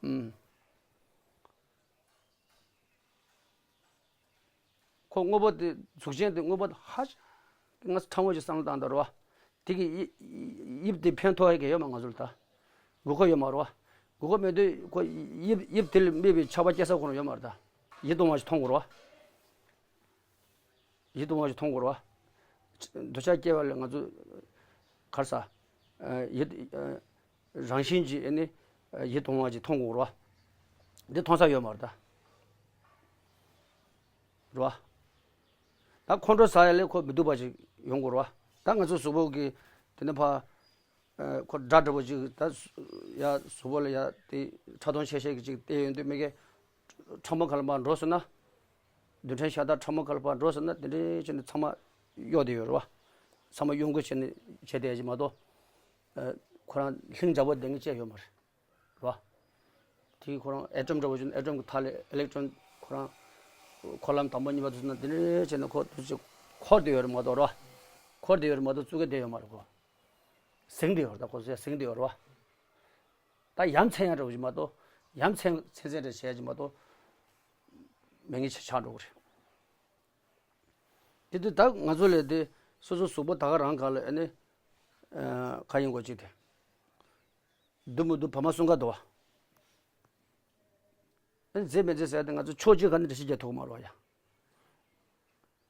ཨུམ། ཁོ་དངོས་པོ་དེ། གཟུགས་ཅན་དེ་དངོས་པོ་དེ་ཧ་ཅང་ང་ཚོ་ཕྲ་མོ་ཞིག་བསམ་བློ་བཏང་དང་རེད་བ། དེ་གི་དབྱིབས་དེ་ཕན་ཐོགས་ཡ་གི་ཡོད་མ། ང་ཚོ་ལ་ད་དགོས་མཁོ་ཡོད་མ་རེད་བ། དགོས་མཁོ་མེད་དུས་ཁོ་དབྱིབས་དབྱིབས་དེ་ལ་དམིགས་པའི་ཆགས་པ་སྐྱེ་ས་ཁོ་རང་ཡོད་མ་རེད་ད། ཡིད་དུ་འོང་བ་ཞིག་མཐོང་དགོས་རེད་བ། ཡིད་དུ་འོང་བ་ཞིག་མཐོང་དགོས་རེད་བ། འདོད་ཆགས་སྐྱེ་བ་ལས་ང་ཚོ་ག་རེ་ཟ། ཡིད། རང་བཞིན་གྱིས་ཨ་ནི་ཡིད་དུ་འོང་བ་ཞིག་མཐོང་དགོས་རེད་བ། འདི་མཐོང་ས་ཡོད་མ་རེད་ད། རེད་བ། ད་ཁོང་ཁྲོ་ཟ་ཡ་ལས་ཁོ་མི་སྡུག་པ་ཞིག་ཡོང་དགོས་རེད་བ། ད་ང་ཚོ་གཟུགས་པོ་གི་དེ་ནས་ཕར། ཨ། ཁོ་སྒྲ་འདྲ་པོ་ཅིག་ད་ཡ་གཟུགས་པོ་ལ་ཡ་དེ་ཕྲ་མཐོང་ཆེ་ཤོས་ཀྱི་ཅིག་བལྟས་ཡོང་དུས་མི་གི་ཕྲ་མོ་ཁ་ལ་མར་འགྲོ་སོང་ན། རྡུལ་ཕྲན་ཤ་སྟག་ཕྲ་མོ་ཁ་ལ་ཕར་འགྲོ་སོང་ན་དེ་འདྲའི་བྱས་ནས་ཚང་མ་གཡོག་བསྡད་ཡོད་རེད་བ། ཚང་མ་གཡོ་འགུལ་བྱས་ནས་བྱས་བསྡད་ཡ་ཅིག་མ་གཏོགས། ཨ། ཁོ་རང་ལྷིང་འཇགས་པོ་བསྡད་མཁན་ཅིག་ཡོད་མ་རེད། རེད་བ། དེ་ཁོ་རང་ཨེ་ཊོམ་འདྲ་པོ་བྱུང་ན་ཨེ་ཊོམ་གྱི་མཐའ་ལ་ཨི་ལེག་ཊོན་ཁོ་རང་འཁོར་ལམ་དང་པོ་གཉིས་པ་དེ་ཚོ་ན་དེ་འདྲའི་བྱས་ནས་ཁོ་དུས་ཚོད་འཁོར་བསྡད་ཡོད་རེད་མ་གཏོགས་རེད་བ། འཁོར་བསྡད་ཡོད་རེད་མ་གཏོགས་བཙུགས་ཀྱི་བསྡད་ཡོད་མ་རེད་ཁོ། ཟིང་བསྡད་ཡོད་རེད། ད་ཁོ་ཚོ་ཟིང་བསྡད་ཡོད་རེད་བ། ད་ཡ་མཚན་ཡང་འདྲ་པོ་ཞིག་མ་གཏོགས། ཡ་མཚན་མཚན་མཚན་འདྲ་བྱས་ཡ་ཅིག་མ་གཏོགས་མེད་མཁན་ཆགས་འགྲོ་གི་རེད། དེ་དུས་ད་ང་ཚོ་ལ་དེ་སོ་སོ་གཟུགས་པོ་ད་ག་རང་སྒང་ལ་ཨ་ནི། ཨ། ག་ཡིན་དགོས་ཅིག་དེ། སྡུག་མི་སྡུག་བར་མ་གསུམ་ཀ་འདུག་བ། ཨ་ནི་མཛེས་མི་མཛེས་ཟེར་ཏེ་ང་ཚོ་ཕྱོགས་གཅིག་ག་ནས་འགྲེལ་བཤད་རྒྱག་ཐུབ་ཀྱི་མ་རེད་བ་ཡ།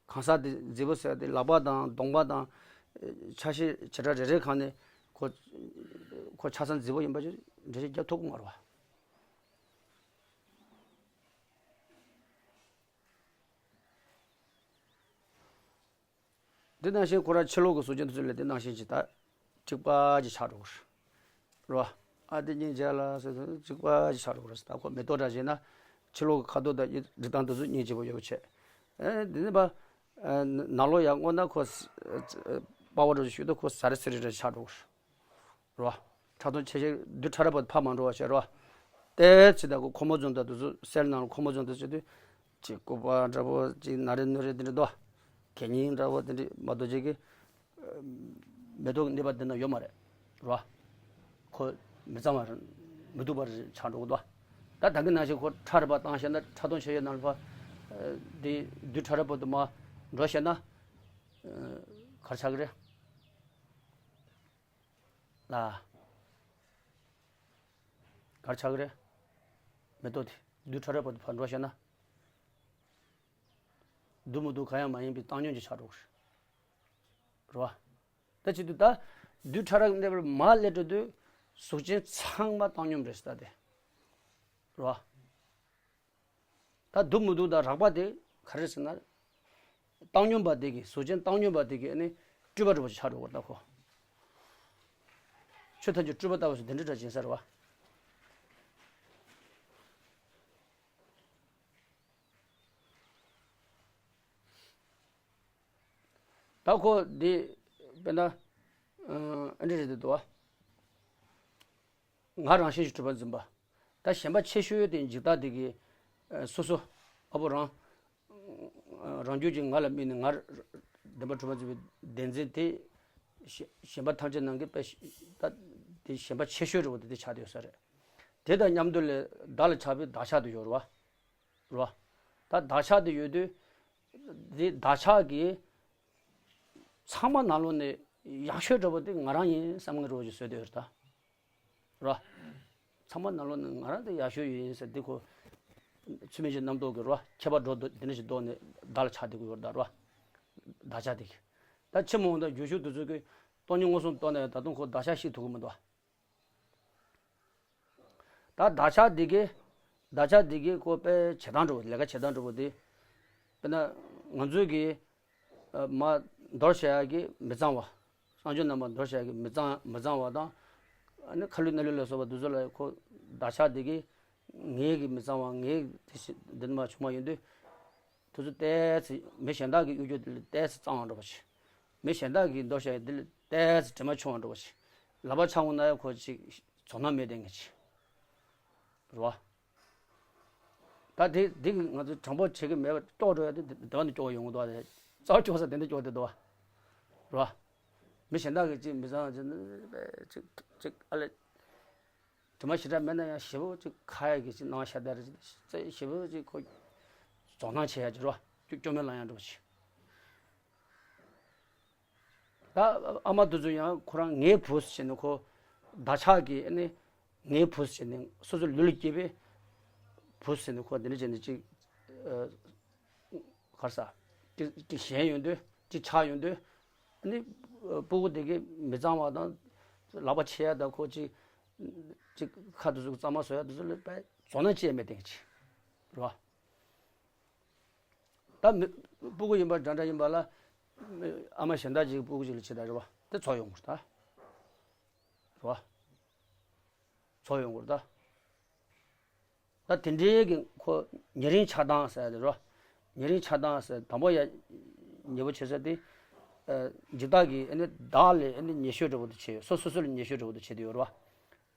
གང་ཟག་དེ་མཛེས་པོ་ཟེར་ཏེ་ལག་པ་དང་གདོང་པ་དང་། ཨ། ཆ་ཤས་བྱེ་བྲག་རེ་རེ་གང་ནས་ཁོ། ཁོ་ཆ་ཚང་མཛེས་པོ་ཡིན་པ་ཅིག་འགྲེལ་བཤད་རྒྱག་ཐུབ་ཀྱི་མ་རེད་བ། འདི་ནང་བཞིན་ཁོ་རང་ཕྱི་ལོགས་ཀྱི་གཟུགས་ཅན་དེ་ཚོ་ལ་འདི་ནང་བཞིན་གྱི་ད་གཅིག་པ་ཅིག་ཆགས་འགྲོ་གི་རེད། རེད་བ། ཨ། འདི་སྙིང་རྗེ་ལ་ཟེར་ཚོ་གཅིག་པ་ཅིག་ཆགས་འགྲོ་གི་རེད། ད་ཁོ་མེ་ཏོག་འདྲ་བྱས་ན་ཕྱི་ལོགས་ཀྱི་ཁ་དོག་དང་རིགས་སྟངས་དེ་ཚོ་སྙིང་རྗེ་པོ་ཡོད་པ་བྱས། ཨ། འདི་ནི་པ། ཨ། ནང་ལོགས་ཡར་བསྔོགས་ན་ཁོ། ཨ། པགས་པ་འདྲ་ཞིག་ཏུ་ཁོ་ཟ་རི་ཟི་རི་འདྲ་ཆགས་འགྲོ་གི་རེད། རེད་བ། ཕྲ་མཐོང་ཆེ་ཤོས་རྡུལ་ཕྲ་རབ་བར་ཕར་མ་འགྲོ་བ་བྱས་རེད་བ། ཏོག་ཙམ་ད་ཁོ་ཁོར་མོ་ཛོན་དང་དེ་ཚོ་སེལ་ནང་ལ་ཁོར་མོ་ཛོན་དེ་ཚོ་དུས། ཅིག་སྐུད་པ་འདྲ་པོ་ཅིག་ན་རེ་གནོན་རེ་དེ་འདྲ་འདུག་བ། གད་སྙིགས་འདྲ་པོ་དེ་འདྲ་མ་གཏོགས་ཅིག་གི། ཨ། མེ་ཏོག་གི་གནས་བབ་འདི་ན་ཡོད་མ་རེད། རེད་བ། ཁོ་མི་གཙང་བ་རེད། མི་སྡུག་པ་རེད་ཆགས་འགྲོ་གི་འདུག་བ། ད་ད་གིན་ནང་བཞིན་ཁོ་ཕྲ་རབ་བར་བཏང་བྱས་ན་ཕྲ་མཐོང་ཆེ་ཤོས་ནང་ལ་ཕར། ཨ། དེ་རྡུལ་ཕྲ་རབ་བར་དུ་མར་འགྲོ་བྱས་ན། ཨ། ག་རེ་ཆགས་ཀྱི་རེད། ལ། ག་རེ་ཆགས་ཀྱི་རེད། མེ་ཏོག་དེ་རྡུལ་ཕྲ་རབ་བར་དུ་ཕར་འགྲོ་བྱས་ན། སྡུག་མི་སྡུག་གང་ཡང་མ་ཡིན་པའི་བཏང་སྙོམས་ཀྱི་ཆགས་འགྲོ་གི་རེད། རེད་བ། ད་བྱེད་དུས་ད་རྡུལ་ཕྲ་རབ་ཀྱི་གནས་པར་མར་སླེབས་འགྲོ་དུས་གཟུགས་ཅན་ཚང་མ་བཏང་སྙོམས་རེད་ཟེར་ད་དེ། རེད་བ། ད་འདུག་མི་འདུག་དང་རགས་པ་དེ་ག་རེ་ཟེར་ན། བཏང་སྙོམས་པ་དེ་གིས་གཟུགས་ཅན་བཏང་སྙོམས་པ་དེ་གིས་ཨ་ནི་སྤྲུལ་པ་འདྲ་པོ་ཞིག་ཆགས་འགྲོ་བར་ལྟ་ཁོ། ཆོས་ཐམས་ཅད་སྤྲུལ་པ་ལྟ་བུ་ཞིག་དེ་འདྲ་འདྲ་ཅན་ཟེར་བ། ད་ཁོ་འདི་དཔེར་ན་ཨ་འདྲ་རེད་འདུག་བ། ང་རང་བཞིན་གྱིས་གྲུབ་པར་འཛིན་པ། ད་ཞེན་པ་ཆེ་ཤོས་དེ་འཇིག་ལྟ་དེ་གི་སོ་སོ་ཨ་ཕོ་རང་རང་རྒྱུད་ཀྱི་ང་ལ་དམིགས་ནས་ང་བདེན་པར་གྲུབ་པར་འཛིན་པའི་བདེན་འཛིན་དེ་ཞེན་པ་ཐམས་ཅད་ནང་གི་དཔེ་ད་དེ་ཞེན་པ་ཆེ་ཤོས་རེད་བ། དེ་དེ་ཆགས་བསྡད་ཡོད་ས་རེད། དེ་དང་མཉམ་དུ་ལས་བདག་ལ་ཆགས་པའི་བདག་ཆགས་དེ་ཡོད་རེད་བ། རེད་བ། ད་བདག་ཆགས་དེ་ཡོད་དུས་དེ་བདག་ཆགས་ཀྱི་ཚང་མ་ནང་ལོགས་ནས་ཡག་ཤོས་འདྲ་པོ་དེ་ང་རང་ཡིན་བསམ་མཁན་འདྲ་པོ་ཞིག་བཟོས་བསྡད་ཡོད་རེད་ད། རེད་བ། ཚང་མ་ནང་ལོགས་ནས་ང་རང་དེ་ཡག་ཤོས་ཡིན་ཟེར་དེ་ཁོ། ཚུལ་མིན་གྱི་རྣམ་རྟོག་གི་རེད་བ། ཁྱད་པར་འགྲོ་འདུག་དེ་འདྲ་ཞིག་འདོགས་ནས་བདག་ལ་ཆགས་བསྡད་ཀྱི་ཡོད་རེད་ད། རེད་བ། བདག་ཆགས་དེ་གི། ད་ཕྱི་མ་འོངས་ད་རྒྱུ་ཤུགས་དེ་ཚོ་གི་སྟོང་ཉིད་མངོན་སུམ་རྟོགས་ན་ཡང་ད་དུང་ཁོ་བདག་ཆགས་ཞིག་ཐུབ་ཀྱི་མི་འདུག་བ། ད་བདག་ཆགས་འདི་གི། བདག་ཆགས་འདི་གི་ཁོ་དཔེ་བྱེད་སྟངས་འདྲ་པོ་ལས་ཀ་བྱེད་སྟངས་འདྲ་པོ་དེ། དཔེར་ན། ང་ཚོའི་གི། ཨ། མ། འདོར་བྱ་ཡག་གི་མི་གཙང་བ། བསམ་བྱུང་རྣམ་པར་འདོར་བྱ་ཡག་གི་མི་གཙང་མི་གཙང་བ་དང་། ཨ་ནི་ཁ་ལུད་སྣ་ལུད་ལ་སོགས་པ་འདི་ཚོ་ལ་ཁོ་བདག་ཆགས་འདི་གི། ངའི་གི་མི་གཙང་བ་ངའི་དེ་ཞིག་འདི་མ་བྱུང་བ་ཡིན་དུས། དེ་ཚོ་ཏོག་ཙམ་མི་གཞན་དག་གི་གཡོ་སྒྱུ་དེ་ལ་ཏོག་ཙམ་གཙང་བ་འདྲ་པོ་ཞིག་མི་གཞན་དག་གི་འདོར་བྱ་ཡག་འདི་ལ་ཏོག་ཙམ་དྲི་མ་ཆུང་བ་འདྲ་པོ་ཞིག་ལག་པ་འཆང་འོང་ན་ཡང་ཁོ་ཅིག་ཚོར་སྣང་མེད་བསྡད་མཁན་ཅིག་རེད་བ། ད་དེ་དེ་གི་ང་ཚོ་དྲང་པོ་བྱེད་ཀྱི་མེད་པ་སྐྱོ་འགྲོ་ཡ་དེ་དེ་བ་ནི་སྐྱོ་བ་ཡོང་གི་འདུག་བ། རྩ་བ་སྐྱོ་ས་དེ་འདྲ་སྐྱོ་བ་དེ་འདུག་བ། རེད་བ། མི་གཞན་དག་གིས་ཅིག་མི་ཚང་ཅིག་ཅིག་ཅིག་ཨ་ལས། དྲི་མ་ཞེ་དྲག་མེད་ན་ཡང་ཞེ་པོ་ཅིག་ཁ་ཡ་གི་ཅིག་སྣང་བ་ཤར་བསྡད་རེད། ཅིག་ཞེ་པོ་ཅིག་ཁོ་རྫོགས་སྣང་ཆེ་ཡ་ཅིག་རེད་བ། སྐྱོ་སྐྱོ་མེད་ལངས་ཡ་འདྲ་པོ་ཅིག་ད་ཨ་མ་དེ་ཚོ་ཡང་ཁོ་རང་ངའི་བུ་ཟེར་ནས་ཁོ་བདག་ཆགས་ཀྱིས་ཨ་ནི་ངའི་བུ་ཟེར་ནས་སོ་སོ་ལུས་ལ་སྐྱེས་པའི་བུ་ཟེར་ནས་ཁོ་འདི་འདྲ་བྱས་ནས་ཅིག་ཨ། ག་རེ་ཟ། ཅིག་ཅིག་ཞེན་ཡོང་དུས་ཅིག་ཆགས་ཡོང་དུས་ཨ་ནི་ཨ་སྤུ་གུ་དེ་གི་མི་གཙང་བ་དང་ལག་པ་འཆང་ཡ་དང་ཁོ་ཅིག་ཅིག་ཁ་དེ་ཚོ་གཙང་མ་བཟོ་ཡ་དེ་ཚོ་ལ་དཔེ་རྫོགས་སྣང་སྐྱེ་མེད་དེ་ཅིག་རེད་བ། ད་མི་སྤུ་གུ་ཡིན་པ་འདྲ་འདྲ་ཡིན་པ་ལ། ཨ་མ་གཞན་དག་ཅིག་སྤུ་གུ་ཅིག་ལ་བྱེད་ད་རེད་བ། དེ་ཚོར་ཡོང་གི་རེད་ད། རེད་བ། ཚོར་ཡོང་གི་རེད་ད། ད་དེ་འདྲའི་གི་ཁོ་ཉེ་རིང་ཆགས་སྡང་ཟེར་ཡ་དེ་རེད་བ། ཉེ་རིང་ཆགས་སྡང་ཟེར་དང་པོ་ཡ་ཉེ་པོ་བྱེད་ས་དེ། ཨ། འཇིག་ལྟ་གི་ཨ་ནི་བདག་ལས་ཨ་ནི་ཉེ་ཤོས་འདྲ་པོ་དེ་བྱེད་ཡོད། སོ་སོ་སོ་ལས་ཉེ་ཤོས་འདྲ་པོ་དེ་བྱེད་དེ་ཡོད་རེད་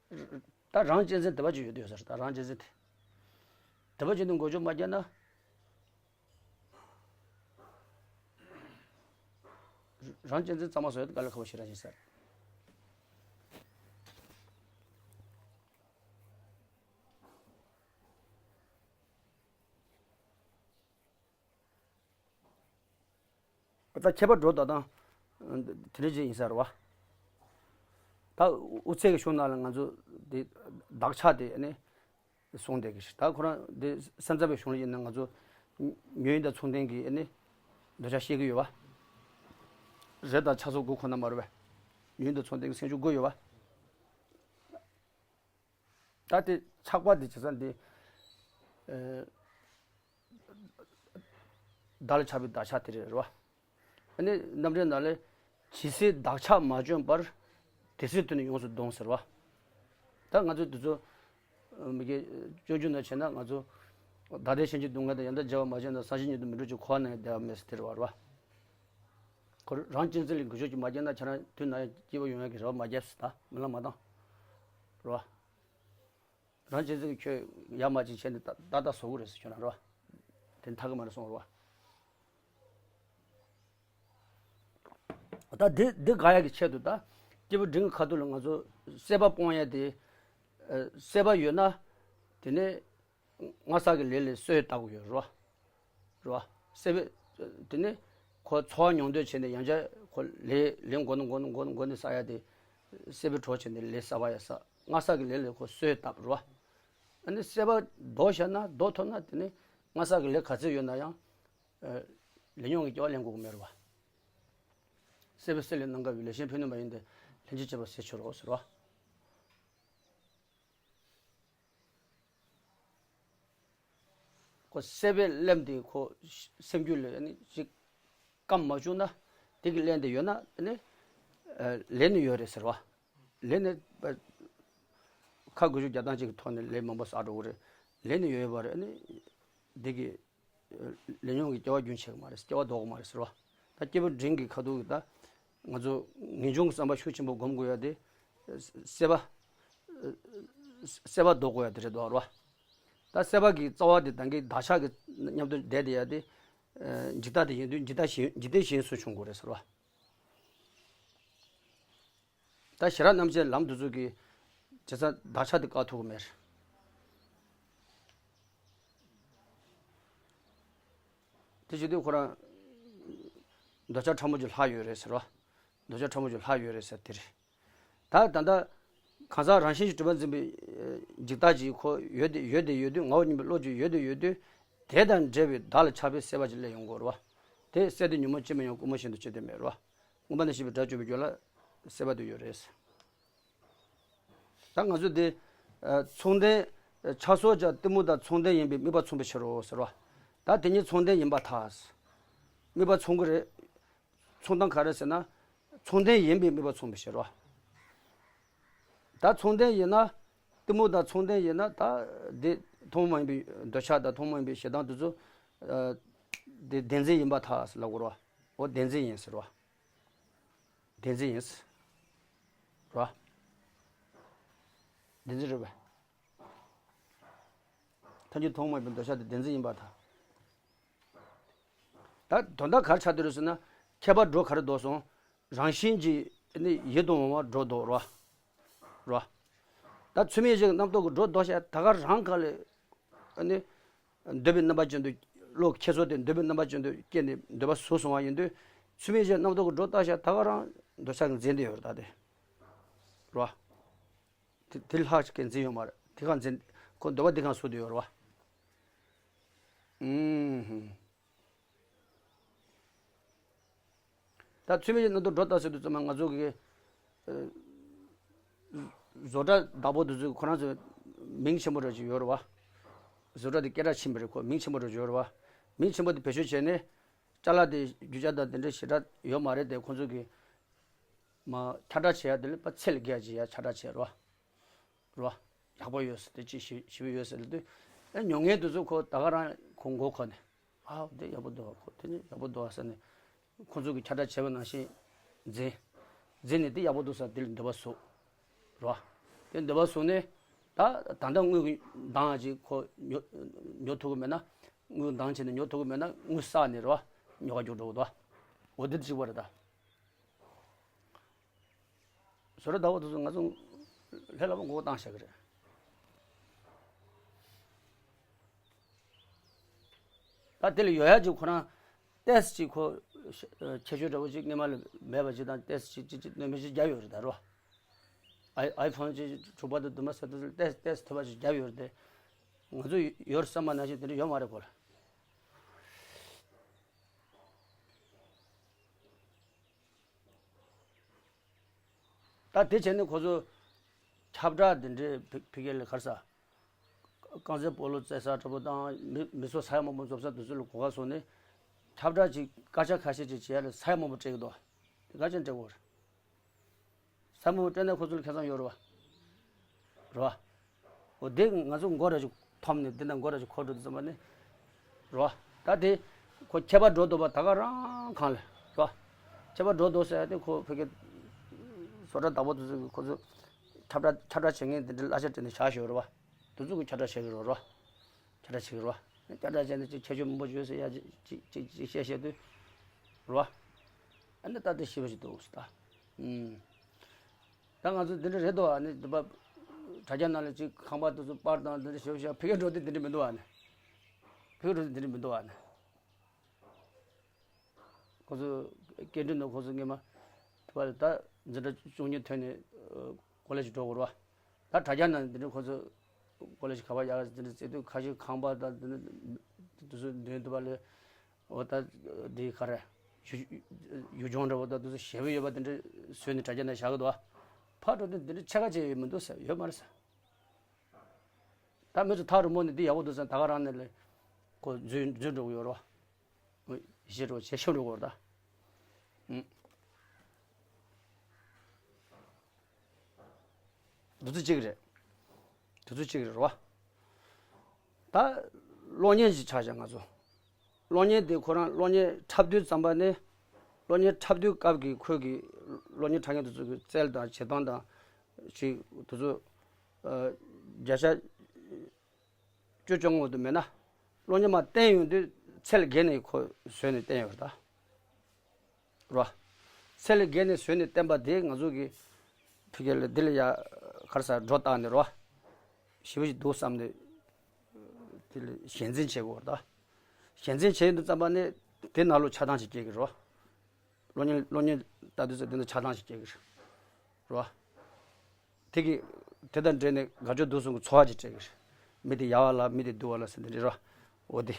བ། ད་རང་གཅེས་འཛིན་དེ་བ་ཅིག་ཡོད་དུ་ཡོད་ས་རེད། ད་རང་གཅེས་འཛིན་དེ། དེ་བ་ཅིག་ནི་འགོ་བཅུག་མ་བརྒྱབ་ན། རང་གཅེས་འཛིན་གཙང་མ་བཟོ་ཡ་དེ་དཀའ་ལས་ཁག་པོ་ཞེ་དྲག་ཅིག་ཟེར། ད་ཁྱད་པར་འགྲོ་ད་དང་། དེ་འདྲ་ཅིག་ཡིན་ས་རེད་བ། ད་དབུ་ཚད་ཀྱི་གཞུང་ནང་ལ་ང་ཚོ་འདི་བདག་ཆགས་དེ་ནི་གསུངས་བསྡད་ཀྱི་ཞིག་ད་ཁོ་རང་འདི་སེམས་ཙམ་པའི་གཞུང་ལ་ཡིན་ན་ང་ཚོ་ཉོན་དང་མཚུངས་ལྡན་གྱི་ནི་འདོད་ཆགས་བཤད་ཀྱི་ཡོད་བ། རེག་དང་ཆགས་སོགས་དགུ་ཁོ་ན་མ་རེད་བས། ཉོན་དང་མཚུངས་ལྡན་གྱི་སེམས་བྱུང་དགུ་ཡོད་བ། ད་དེ་ཆགས་པ་དེ་བྱེད་ས་འདི། ཨ། བདག་ལ་ཆགས་པའི་བདག་ཆགས་དེ་རེད་བ། ཨ་ནི་རྣམ་འགྲེལ་ནང་ལས་ཇི་སྲིད་བདག་ཆགས་མ་བྱོན་པར། དེ་སྲིད་དུ་ནི་ཡོངས་སུ་ལྡང་ཟེར་བ། ད་ང་ཚོ་འདི་ཚོ་མི་དགེ་སྤྱོད་འཇུག་ནང་བྱས་ན་ང་ཚོ་བདག་ལྟའི་ཞེན་གྱིས་སྡུག་བསྔལ་དང་ཡང་དག་བརྗེ་བ་མ་བྱས་ན་སངས་རྒྱས་ཉིད་དུ་མི་འགྲོ་ཅིང་འཁོར་བ་ན་ཡང་བདེ་བ་མེད་ཟེར་དེ་རེད་བ། རེད་བ། ཁོ་རང་གཅེས་འཛིན་ལ་འགུལ་སྐྱོད་ཅིག་མ་བརྒྱབ་ན་ཁྱེད་རང་དུས་ན་ཡང་སྐྱིད་པ་ཡོང་ཡག་གི་རེ་བ་མ་བརྒྱབ་ཟེར། ད་རྨི་ལམ་མ་བཏང་། རེད་བ། རང་གཅེས་འཛིན་གྱིས་ཁྱོད་ཡར་མར་ཅིག་བྱས་ནས་ཏག་ཏག་བཟོ་གི་རེད་ཟེར་ཁྱོད་རང་རེད་བ། དེ་མཐའ་གི་མ་རེད་གསུངས་རེད་བ། ད་འདི་འདི་དགག་ཡག་གི་ཆེད་དུ་ད་སྐྱེས་བུ་འབྲིང་གི་ཁ་ཐུག་ལ་ང་ཚོ་སྲེད་པ་སྤོང་ཡག་དེ། ཨ། སྲེད་པ་ཡོད་ན་དེ་ནས་སྔར་བསགས་ཀྱི་ལས་ལ་གསོས་བཏབ་དགོས་ཡོད་རེད་བ། རེད་བ། སྲེད་པའི་དེ་ནས་ཁོ་འཚོ་བ་མྱོང་འདོད་བྱས་ནས་ཡང་བསྐྱར་ཁོ་ལས་ལས་མགོ་ནས་མགོ་ནས་མགོ་ནས་མགོ་ནས་བསགས་ཡག་དེ། སྲེད་པའི་གྲོགས་བྱས་ནས་ལས་གསར་པ་ཡང་བསགས། སྔར་བསགས་ཀྱི་ལས་ལ་ཁོ་གསོས་བཏབ་རེད་བ། ཨ་ནི་སྲེད་པ་ལྡོག་བཞག་ན་ལྡོག་ཐུབ་ན་དེ་ནི་སྔར་བསགས་ཀྱི་ལས་ག་ཚོད་ཡོད་ན་ཡང་། ཨ། ལས་ཉོན་གྱི་སྐྱེ་བ་ལེན་དགོས་ཀྱི་མེད་རེད་བ། སྲེད་པའི་སེལ་བའི་རྣམ་དཀར་བའི། ལེགས་བཤད་ཕན་གནོད་མ་ཡིན་ཏེ། ལྷན་ཅིག་སྤྱད་པ་ཟད་ཕྱིར་རོ་ཟེར་བ། ཁོ་སྲེད་པའི་རླན་དེ་ཁོ་སེམས་རྒྱུད་ལ་ནི་ཅིག་སྐམ་མ་བྱུང་ན། དེ་གི་རླན་དེ་ཡོད་ན་ནི་ལེན་ནི་ཡོད་རེད་ཟེར་བ། ལེན་ནི་ཁ་དགུ་བཅུ་གྱ་གྲངས་ཅིག་གི་ཐོག་ནས་ལས་མང་པོ་བསགས་འགྲོ་གི་རེད། ལེན་ནི་ཡོད་པ་རེད་ནི། དེ་གི་ལས་ཉོན་གྱི་སྐྱེ་བ་རྒྱུན་ཆད་གི་མ་རེད། སྐྱེ་བ་ལྡོག་གི་མ་རེད་ཟེར་བ། ད་སྐྱེས་བུ་འབྲིང་གི་ཁ་ཐུག་གི་ད་ང་ཚོ་ངེས་འབྱུང་གི་བསམ་པ་ཤུགས་ཆེན་པོ་སྒོམ་དགོས་ཡ་དེ། སྲེད་པ། སྲེད་པ་ལྡོག་དགོས་ཡ་དེ་རེད་འདུག་རེད་བ། ད་སྲེད་པ་གི་རྩ་བ་དེ་ད་གིན་བདག་ཅག་གི་མཉམ་དུ་བསྡད་བསྡད་ཡ་དེ། འཇིག་ལྟ་དེ་ཡིན་དུས་འཇིག་ལྟ་གཞན་འཇིག་རྟེན་གཞན་སུ་བྱུང་དགོས་རེད་ཟེར་བ། ད་ཞི་རགས་རྣམ་བཅས་ལམ་དེ་ཚོ་གི་བྱས་ཙང་བདག་ཅག་དེ་བཀག་ཐུབ་ཀྱི་མེད། དེ་བྱེད་དུས་ཁོ་རང་འདོད་ཆགས་ཕྲ་མོ་གི་ལྷག་ཡོད་རེད་ཟེར་བ། འདོད་ཆགས་ཕྲ་མོ་གི་ལྷག་ཡོད་རེད་ཟེར་དེ་རེད། ད་ད་ལྟ་གང་ཟག་རང་བཞིན་གྱིས་གྲུབ་པར་འཛིན་པའི་འཇིག་ལྟ་གཅིག་ཁོ་ཡོད་དེ་ཡོད་དེ་ཡོད་དུས། ངའོ་སྙམ་པའི་བློ་གཅིག་ཡོད་དེ་ཡོད་དུས། དེ་དང་འབྲེལ་བའི་བདག་ལ་ཆགས་པའི་སྲེད་པ་ཅིག་སླེབས་ཡོང་གི་རེད་བ། དེ་སྲེད་དེ་ཉོན་མོངས་ཅི་མི་སྙམ་ཀུན་རྨོངས་བཞིན་དུ་ཅི་སྟེ་མེད་རེད་བ། མངོན་པ་ནས་ཤེས་པའི་སྒྲ་བརྗོད་པའི་རྒྱུད་ལ་སྲེད་པ་དེ་ཡོད་རེད། ད་ང་ཚོས་དེ་མཚུངས་ལྡན་ཆགས་སོགས་ཀྱང་གཏི་མུག་དང་མཚུངས་ལྡན་ཡིན་པས་དམིགས་པ་མཚུངས་པའི་ཕྱིར་རོ་ཟེར་བ། ད་དེ་གཉིས་མཚུངས་ལྡན་ཡིན་པར་ཐལ། དམིགས་པ་མཚུངས་ཀྱི་རེད། མཚུངས་སྟངས་ག་རེ་ཟེར་ན། མཚུངས་ལྡན་ཡིན་པས་དམིགས་པ་མཚུངས་པའི་ཕྱིར་རོ། ད་མཚུངས་ལྡན་ཡིན་ན། གཏི་མུག་དང་མཚུངས་ལྡན་ཡིན་ན། ད་དེ་ཐུན་མོང་མ་ཡིན་པའི་འདོད་ཆགས་དང་ཐུན་མོང་མ་ཡིན་པའི་ཞེ་སྡང་དེ་ཚོ་དེ་བདེན་འཛིན་ཡིན་པར་ཐལ་ལབ་དགོས་རེད་བ། འོ་བདེན་འཛིན་ཡིན་ཟེར་བ། བདེན་འཛིན་ཡིན། རེད་བ། བདེན་འཛིན་རེད་པས། ཐལ་འགྱུར་ཐུན་མོང་མ་ཡིན་པའི་འདོད་ཆགས་དེ་བདེན་འཛིན་ཡིན་པར་ཐལ། ད་དོན་དག་ག་རེ་ཆགས་བསྡད་རེད་ཟེར་ན། ཁྱད་པར་སྒྲོ་ག་རེ་ལྡོག་སོང་། རང་བཞིན་གྱིས་ནི་ཡིད་དུ་འོང་བ་སྒྲོ་ལྡོག་རེད་བ། རེད་བ། ད་ཚུལ་མིན་གཞན་གྱི་རྣམ་རྟོག་གི་སྒྲོ་ལྡོག་བྱས་ད་ག་རང་ག་ལས་ནི། འདོད་པའི་རྣམ་པ་ཅན་དུ། བློ་ཁྱེར་སོ་དེ་འདོད་པའི་རྣམ་པ་ཅན་དུ་སྐྱེས་ནས་འདོད་པ་ཟུག་སོང་བ་ཡིན་དུས། ཚུལ་མིན་གཞན་རྣམ་རྟོག་གི་སྒྲོ་བཏགས་བཞག་ད་ག་རང་འདོད་ཆགས་ཀྱི་འཛིན་དེ་ཡོད་རེད་ད་དེ། རེད་བ། དེ་དེ་ལྷག་ཅིག་གི་འཛིན་ཡོད་མ་རེད། དེ་གང་འཛིན། ཁོ་འདོད་པ་དེ་གང་ཟུག་དེ་ཡོད་རེད་བ། ཨུམ། ད་ཚུལ་མིན་གྱི་རྣམ་རྟོག་སྒྲོ་བཏགས་ཟེར་དུས་ཙམ་པ་ང་ཚོ་གི་ཨ་བཟོ་གྲྭ་བདག་པོ་དེ་ཚོས་ཁོ་རང་ཚོའི་མིང་ཆེན་པོ་འདྲ་ཅིག་ཡོད་རེད་བ། བཟོ་གྲྭ་དེ་སྐད་གྲགས་ཆེན་པོ་རེད། ཁོ་མིང་ཆེན་པོ་འདྲ་ཅིག་ཡོད་རེད་བ། མིང་ཆེན་པོ་དེ་བེད་སྤྱོད་བྱས་ནས་ཅ་ལག་དེ་རྒྱུ་ཆ་དང་དེ་འདྲའི་ཞེ་དྲག་ཡོད་མ་རེད་དེ། ཁོ་ཚོ་གི་མ་ཁྱབ་བསྒྲགས་བྱེད་ཡ་དེ་ལ་ཕར་ཚད་ལས་བརྒལ་བྱེད་ཡ་ཁྱབ་བསྒྲགས་བྱས་རེད་བ། རེད་བ། ཡག་པོ་ཡོད་ཟེར་དེ་ཅི་ཞི་ཞི་བ་ཡོད་ཟེར་ལབ་དུས། ཨེ་ཉོ་མཁན་དེ་ཚོ་ཁོ་ད་ག་རང་ཁོ་མགོ་འཁོར་ནས། ཨའོ་དེ་ཡག་པོ་འདུག་ཨ། ཁོ་དེ་ནི་ཡག་པོ་འདུག་ཨ་ཟེར་ནས། ཁོ་ཚོ་གི་ཁྱབ་བསྒྲགས་བྱས་པ་ནང་བཞིན་འཛིན། འཛིན་ནས་དེ་ཡག་པོ་འདུག་ཟེར་དེ་ལ་འདོད་པ་ཟུག་རེད་བ། དེ་འདོད་པ་ཟུག་ནས། ད་ད་ལྟ་དངུལ་གྱི་འདང་ཅིག་ཁོ་ཉོ་ཉོ་ཐུབ་ཀྱི་མེད་ན། དངུལ་འདང་བྱས་ནས་ཉོ་ཐུབ་ཀྱི་མེད་ན་དངུལ་བསགས་ནས་རེད་བ། ཉོ་ག་རྒྱུགས་འགྲོ་གི་འདུག་ཨ། འོ་དེ་གཅིག་པ་རེད་ད། བཟོ་གྲྭ་བདག་པོ་དེ་ཚོ་ང་ཚོ་ལྷས་ལྷ་པ་མགོ་བཏང་བཞག་གི་རེད། ད་དེ་ལ་ཡོད་ཡ་ཅིག་ཁོ་རང་ཏེས་ཅིག་ཁོ་ཁྱད་ཆོས་འདྲ་པོ་ཅིག་སྔོན་མ་ལ་མེད་པ་ཅིག་དང་ཏེས་ཅིག་ཅིག་ཅིག་གནོན་པ་ཅིག་བརྒྱབ་ཡོད་རེད་ད་རོ། ཨའི་ཨའི་ཕོན་ཅིག་དྲུག་པ་དང་བདུན་པ་ཟེར་དུས་ཏེས་ཏེས་ཐུབ་པ་ཅིག་བརྒྱབ་ཡོད་རེད་དེ། ང་ཚོ་ཡོད་བསམ་པ་ནང་བཞིན་དེ་འདྲ་ཡོད་མ་རེད་ཁོ་ལ། ད་དེ་བྱས་ནས་ཁོ་ཚོ་ཁྱབ་བསྒྲགས་འདི་འདྲའི་ཕི་ཕི་གེ་ལ་གར་ས། རྐང་རྩེད་སྤོ་ལོ་རྩེ་ས་འདྲ་པོ་དང་མི་མི་ཚོ་ས་ཡ་མང་པོ་འཛོམས་ས་དེ་ཚོ་ལ་གོ་སྐབས་བཟོས་ནས། ཁྱབ་བསྒྲགས་ཀྱི་སྐད་ཆ་ཁ་ཤས་ཅིག་བྱས་ལ་ས་ཡ་མང་པོ་སྤྲད་ཀྱི་འདུག་དེ་ག་ཅན་སྤྲད་དགོས་རེད། ས་མང་པོ་སྤྲད་ན་ཁོ་ཚོ་ལ་ཁེ་བཟང་ཡོད་རེད་བ། རེད་བ། འོ་དེ་ང་ཚོ་མགོ་ར་ཅིག་འཐོམ་ནས་འདི་ན་མགོ་ར་ཅིག་འཁོར་འགྲོ་དུས་ཙམ་པ་ནི། རེད་བ། ད་དེ་ཁོ་ཁྱད་པར་འགྲོ་འདུག་པ་ད་ག་རང་གང་ལ་རེད་བ། ཁྱད་པར་འགྲོ་འདུག་ཟེར་ཡ་དེ་ཁོ་ཕ་གི་བཟོ་གྲྭ་བདག་པོ་དེ་ཚོ་གི་ཁོ་ཚོ་ཁྱབ་བསྒྲགས་ཁྱབ་བསྒྲགས་བྱེད་མཁན་དེ་འདྲ་གླ་ཆ་སྤྲད་ནས་བཞག་ཞོར་རེད་བ། དེ་ཚོ་གི་ཁྱབ་བསྒྲགས་བྱེད་ཀྱི་རེད་བ། ཁྱབ་བསྒྲགས་བྱེད་ཀྱི་རེད་བ། ཁྱབ་བསྒྲགས་བྱས་ནས་ཅིག་ཁྱད་ཆོས་མང་པོ་ཡོད་ཟེར་ཡ་ཅིག་ཅིག་ཅིག་ཅིག་བཤད་བཤད་དུས། རེད་བ། ཨ་ནི་ད་དེ་ཞིབ་ཞིབ་འདུག་ཟེར་ད། ཨུམ། ད་ང་ཚོ་འདི་འདྲ་རེད་དོ། ཨ་ནི་འདི་པ་དྲ་རྒྱ་ནང་ལ་ཅིག་ཁང་པ་དེ་ཚོ་པར་དང་འདི་འདྲ་ཞིབ་ཞིབ་ཕ་གིར་འགྲོ་དུས་འདི་འདྲ་མི་འདུག་ཨ་ནི། ཕ་གིར་འགྲོ་དུས་འདི་འདྲ་མི་འདུག་ཨ་ནི། ཁོ་ཚོ་སྐད་འཕྲིན་ནང་ཁོ་ཚོ་སྔོན་མ་དེ་པ་ལ་ད་འཛིན་གྲྭ་བཅུ་གཉིས་ཐོན་ནས་ཨ་གོ་ལེ་ཇི་འགྲོ་དགོས་རེད་བ། ད་དྲ་རྒྱ་ནང་འདི་འདྲ་ཁོ་ཚོ་གོ་ལེ་ཇི་ག་པར་ཡག་འདི་འདྲ་བརྩི་དུས་ཁ་ཤས་ཁང་པ་དང་འདི་འདྲ་དེ་ཚོ་འདོན་དུས་པ་ལ། འོ་ད་འདི་ག་རེ་ ཡུ་ཡུ་ལྗོངས་འདྲ་བོ་དང་དེ་ཚོ་ཞེ་པོ་ཡོད་པ་དེ་འདྲ་བཟོས་ནས་དྲ་རྒྱ་ནང་བཞག་གི་འདུག་བ། ཕར་འགྲོ་དུས་འདི་འདྲ་ཕྱེད་ཀ་ཅིག་ཡོད་མི་འདུག་ཟེར། ཡོད་མ་རེད་ཟེར། ད་མི་ཚོ་ཐག་རིང་པོ་ནས་འདི་ཡག་པོ་འདུག་ཟེར། ད་ག་རང་ནས་ལས་ཁོ་འཛུལ་འཛུལ་འགྲོ་གི་ཡོད་རེད་བ། ཞེ་དྲག་ཞེ་ཤོར་འགྲོ་གི་ཡོད་རེད་ད། ཨུ། དེ་ཚོ་གཅིག་རེད། དེ་ཚོ་གཅིག་རེད་རོ། ད་གློག་བརྙན་ཞིག་ཆགས་བཞག་ང་ཚོ། གློག་བརྙན་དེ་ཁོ་རང་གློག་བརྙན་འཁྲབ་དུས་ཙམ་པ་ནས། གློག་བརྙན་འཁྲབ་དུས་སྐབས་ཀྱི་ཁོས་ཀྱི་གློག་བརྙན་འཁྲབ་མཁན་དེ་ཚོ་གི་རྩལ་དང་བྱེད་སྟངས་དང་། ཅིག་དེ་ཚོ་ཨ་བརྒྱ་ཆ་བཅུ་བཅོ་ལྔ་དུ་མེད་ན། གློག་བརྙན་མ་བསྟན་ཡོང་དུས་ཚད་ལས་བརྒལ་ནས་ཁོ་བཟོས་ནས་བསྟན་ཡོད་རེད་ད། རོ། ཚད་ལས་བརྒལ་ནས་བཟོས་ནས་བསྟན་པ་དེ་ང་ཚོ་གི་ཕ་གི་ལ་འདི་ལ་ཡ་ག་རེ་ཟེར་སྒྲོ་བཏགས་ནས་རོ། ཞེ་པོ་ཞིག་འདུག་བསམ་ནས་དེ་ལ་ཞལ་འཛིན་བྱེད་དགོས་རེད་ད། ཞལ་འཛིན་བྱེད་ཡོང་དུས་ཙམ་པ་ནས་དེ་ནང་ལོགས་ཆགས་སྡང་ཞིག་སྐྱེ་གི་རོ། གློག་བརྙན་གློག་བརྙན་ལྟ་དུས་ཙམ་དེ་ནང་ཆགས་སྡང་ཞིག་སྐྱེ་གི་རེད། རོ། དེ་གི་དེ་དང་འབྲེལ་ནས་དགའ་སྐྱོ་སྡུག་གསུམ་གྱི་ཚོར་བ་ཅིག་སྤྲད་གི་རེད། མི་དེ་ཡག་པ་ལ་མི་དེ་སྡུག་པ་ལ་ཟེར་འདི་རེད་རོ། འོ་དེ།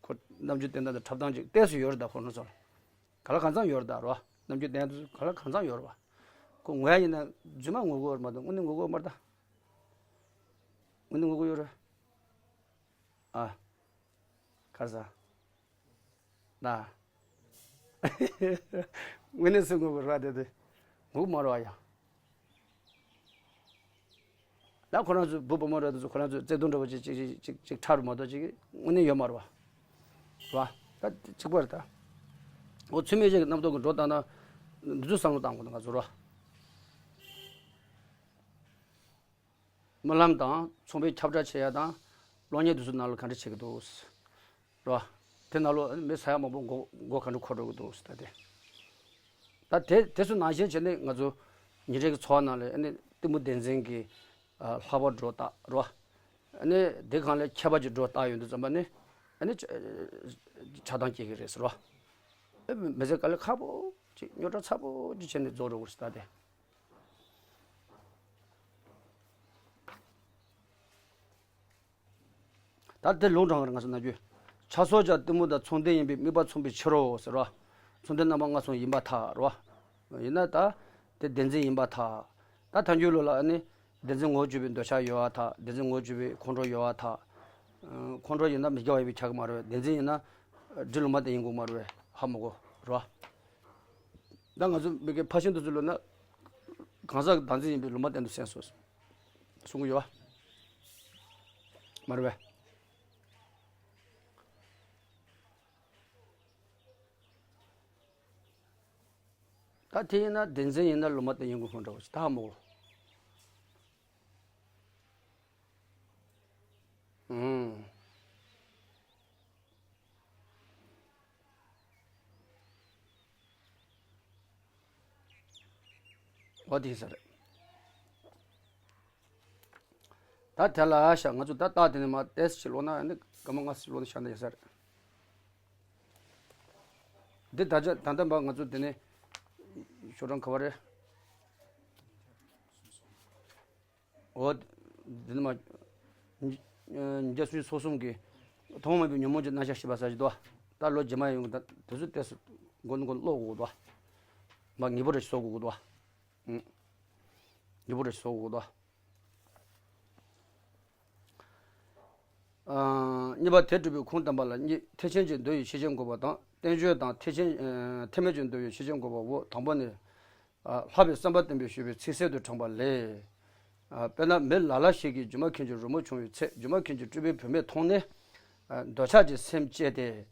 ཁོ་རྣམ་འགྱུར་བསྟན་སྟངས་དང་འཁྲབ་སྟངས་ཅིག་ཏོག་ཙམ་ཡོད་རེད་ད། ཁོ་རང་ཚོ་ལ་ག་ལ་གང་འཚམ་ཡོད་རེད་ད་རོ། རྣམ་འགྱུར་བསྟན་དུས་ག་ལ་གང་འཚམ་ཡོད་རེད་བ། ཁོ་ངོ་ཡ་ཡིན་ན་རྫུན་མ་ངོ་གོ་བ་མ་གཏོགས་དངོས་གནས་ངོ་གོ་བ་མ་རེད་ད། དངོས་གནས་ངོ་གོ་ཡོད་རེད། ཨ། ག་རེ་ཟ། ན། དངོས་གནས་སུ་ངུ་དགོས་ར་དེ་དེ། ངུ་མ་རོ་ཡ། ད་ཁོ་རང་ཚོ་བུ་བུ་མོ་ར་དེ་ཚོ་ཁོ་རང་ཚོ་བརྩེ་དུང་འདྲ་བོ་ཅིག་ཅིག་ཅིག་ཅིག་ཁྲ་རུ་མ་གཏོགས་ཅིག་དངོས་གནས་ཡོད་མ་རེད་བ། ར། ད་གཅིག་པ་རེད་ད། འོ་ཚུལ་མིན་ཅིག་གི་རྣམ་རྟོག་གི་འགྲོ་བཏང་ན། འདི་ཚོ་བསམ་བློ་བཏང་དགོས་ན་ང་ཚོ་ར། སྨོན་ལམ་དང་ཚོང་པའི་ཁྱབ་བསྒྲགས་བྱེད་ཡ་དང་། གློག་བརྙན་དེ་ཚོ་ནང་ལ་ག་འདྲ་བྱེད་ཀྱི་འདུག་རོ། དེ་ནང་ལོགས་མི་ཟ་ཡ་མང་པོ་མགོ་མགོ་ག་འདྲ་འཁོར་འགྲོ་གི་འདུག་ཟེར་ད་དེ། ད་དེ་དེ་ཚོ་ནང་བཞིན་བྱས་ནས་ང་ཚོ་ཉིན་རེ་གི་འཚོ་བ་ནང་ལ་ཨ་ནི་གཏི་མུག་བདེན་འཛིན་གྱི་ཨ་ལྷག་པར་སྒྲོ་བཏགས་རོ། ཨ་ནི་དེ་སྒང་ལ་ཁྱད་པར་གྱི་སྒྲོ་བཏགས་ཡོང་དུས་ཙམ་པ་ནི་ཨ་ནི་ཆགས་སྡང་སྐྱེ་གི་རེད་ཟེར་རོ། ཨ་མི་ཚེ་དཀའ་ལས་ཁག་པོ་ཅིག་རྙོག་དྲ་ཚ་པོ་ཅིག་བྱས་ནས་རྫོགས་འགྲོ་གི་རེད་ཟེར་ད་དེ། ད་དེ་ལུང་དྲངས་རེད་ང་ཚོ་ནམ་རྒྱུན། ཆགས་སོགས་ཀྱང་གཏི་མུག་དང་མཚུངས་ལྡན་ཡིན་པས་དམིགས་པ་མཚུངས་པའི་ཕྱིར་རོ་ཟེར་རོ། མཚུངས་ལྡན་རྣམ་པ་ལྔ་མཚུངས་ཡིན་པར་ཐལ་རོ། ཡིན་ན་ད་དེ་བདེན་འཛིན་ཡིན་པར་ཐལ། ད་ཐལ་འགྱུར་ལུགས་ལ་ཨ་ནི་བདེན་འཛིན་ངོ་བོར་གྱུར་པའི་འདོད་ཆགས་ཡོད་པར་ཐལ། བདེན་འཛིན་ངོ་བོར་གྱུར་པའི་ཁོང་ཁྲོ་ཡོད་པར་ཐལ། ཁོང་ཁྲོ་ཡིན་ན་མི་དགེ་བ་ཡིན་པས་ཁྱབ་ཀྱི་མ་རེད་པས། བདེན་འཛིན་ཡིན་ན་སྒྲིབ་ལུང་མ་བསྟན་ཡིན་དགོས་མ་རེད་པས། ཧ་མ་གོ་རོ། ད་ང་ཚོ་མི་དགེ་ཕར་ཕྱིན་དུ་ཚུལ་ལོ་ན། གང་ཟག་གི་བདག་འཛིན་ཡིན་པས་ལུང་མ་བསྟན་དུ་སེམས་སོ། གསུང་གི་ཡོད་པ། མ་རེད་པས། ད་དེ་ཡིན་ན་བདེན་འཛིན་ཡིན་ན་ལུང་མ་བསྟན་ཡིན་དགོས་ཁོང་འདྲ་བོ་ཞིག་ད་མོ། ཨང་། འོ་དེ་ས་རེད། ད་དེ་ལ་ཤ་ང་ཚོ་ད་རྟགས་དེ་ནས་མ་ཏེས་ཞིག་ལོ་ན་ནི་སྐར་མ་ལྔ་ཞིག་ལོ་ན་ཤ་ན་ཡ་ས་རེད། འདི་ད་ཆ་ད་ལྟ་མ་ང་ཚོ་དེ་ནས་ཤོག་གྲངས་ག་བ་རེད། འོ། འདི་ནི་མ། འཇའ་ཚོན་ཚོགས་གསུམ་གྱི། ཐོག་མ་མེད་པའི་ཉོན་མོངས་ཀྱི་རྣམ་གཞག་ཤེས་པ་ཟེར་གྱི་འདུག་ད་ལོ་རྗེས་མ་ཡོང་གི་ད་དུས་ཚོད་ཏེ་སུ། མགོ་ནི་མགོ་ཀློག་དགོས་འདུག་མ་ངེས་པོ་རེ་བཟོ་དགོས་འདུག་ངེས་པོ་རེ་བཟོ་དགོས་འདུག་གཉིས་པ་དེ་སྒྲུབ་པའི་ཁུངས་བསྟན་པ་ལ་གཉིས། ཐེག་ཆེན་གྱི་མདོ་ཡི་ཤེས་བྱེད་འགོད་པ་དང་བསྟན་བཅོས་དང་ཐེག་ཆེན། ཐེག་དམན་གྱི་མདོ་ཡི་ཤེས་བྱེད་འགོད་པའོ། དང་པོ་ནི། ལྷག་པའི་བསམ་པ་བརྟན་པོས་ཞུས་པའི་ཚིག་གསལ་དུ་དྲངས་པ་ལས། དཔེར་ན་མི་ལ་ལ་ཞིག་གིས་སྒྱུ་མ་མཁན་གྱི་རོལ་མོ་བྱུང་བའི་ཚེ་སྒྱུ་མ་མཁན་གྱིས་སྤྲུལ་པའི་བུད་མེད་མཐོང་ནས། འདོད་ཆགས་ཀྱི་སེམས་སྐྱེས་ཏེ།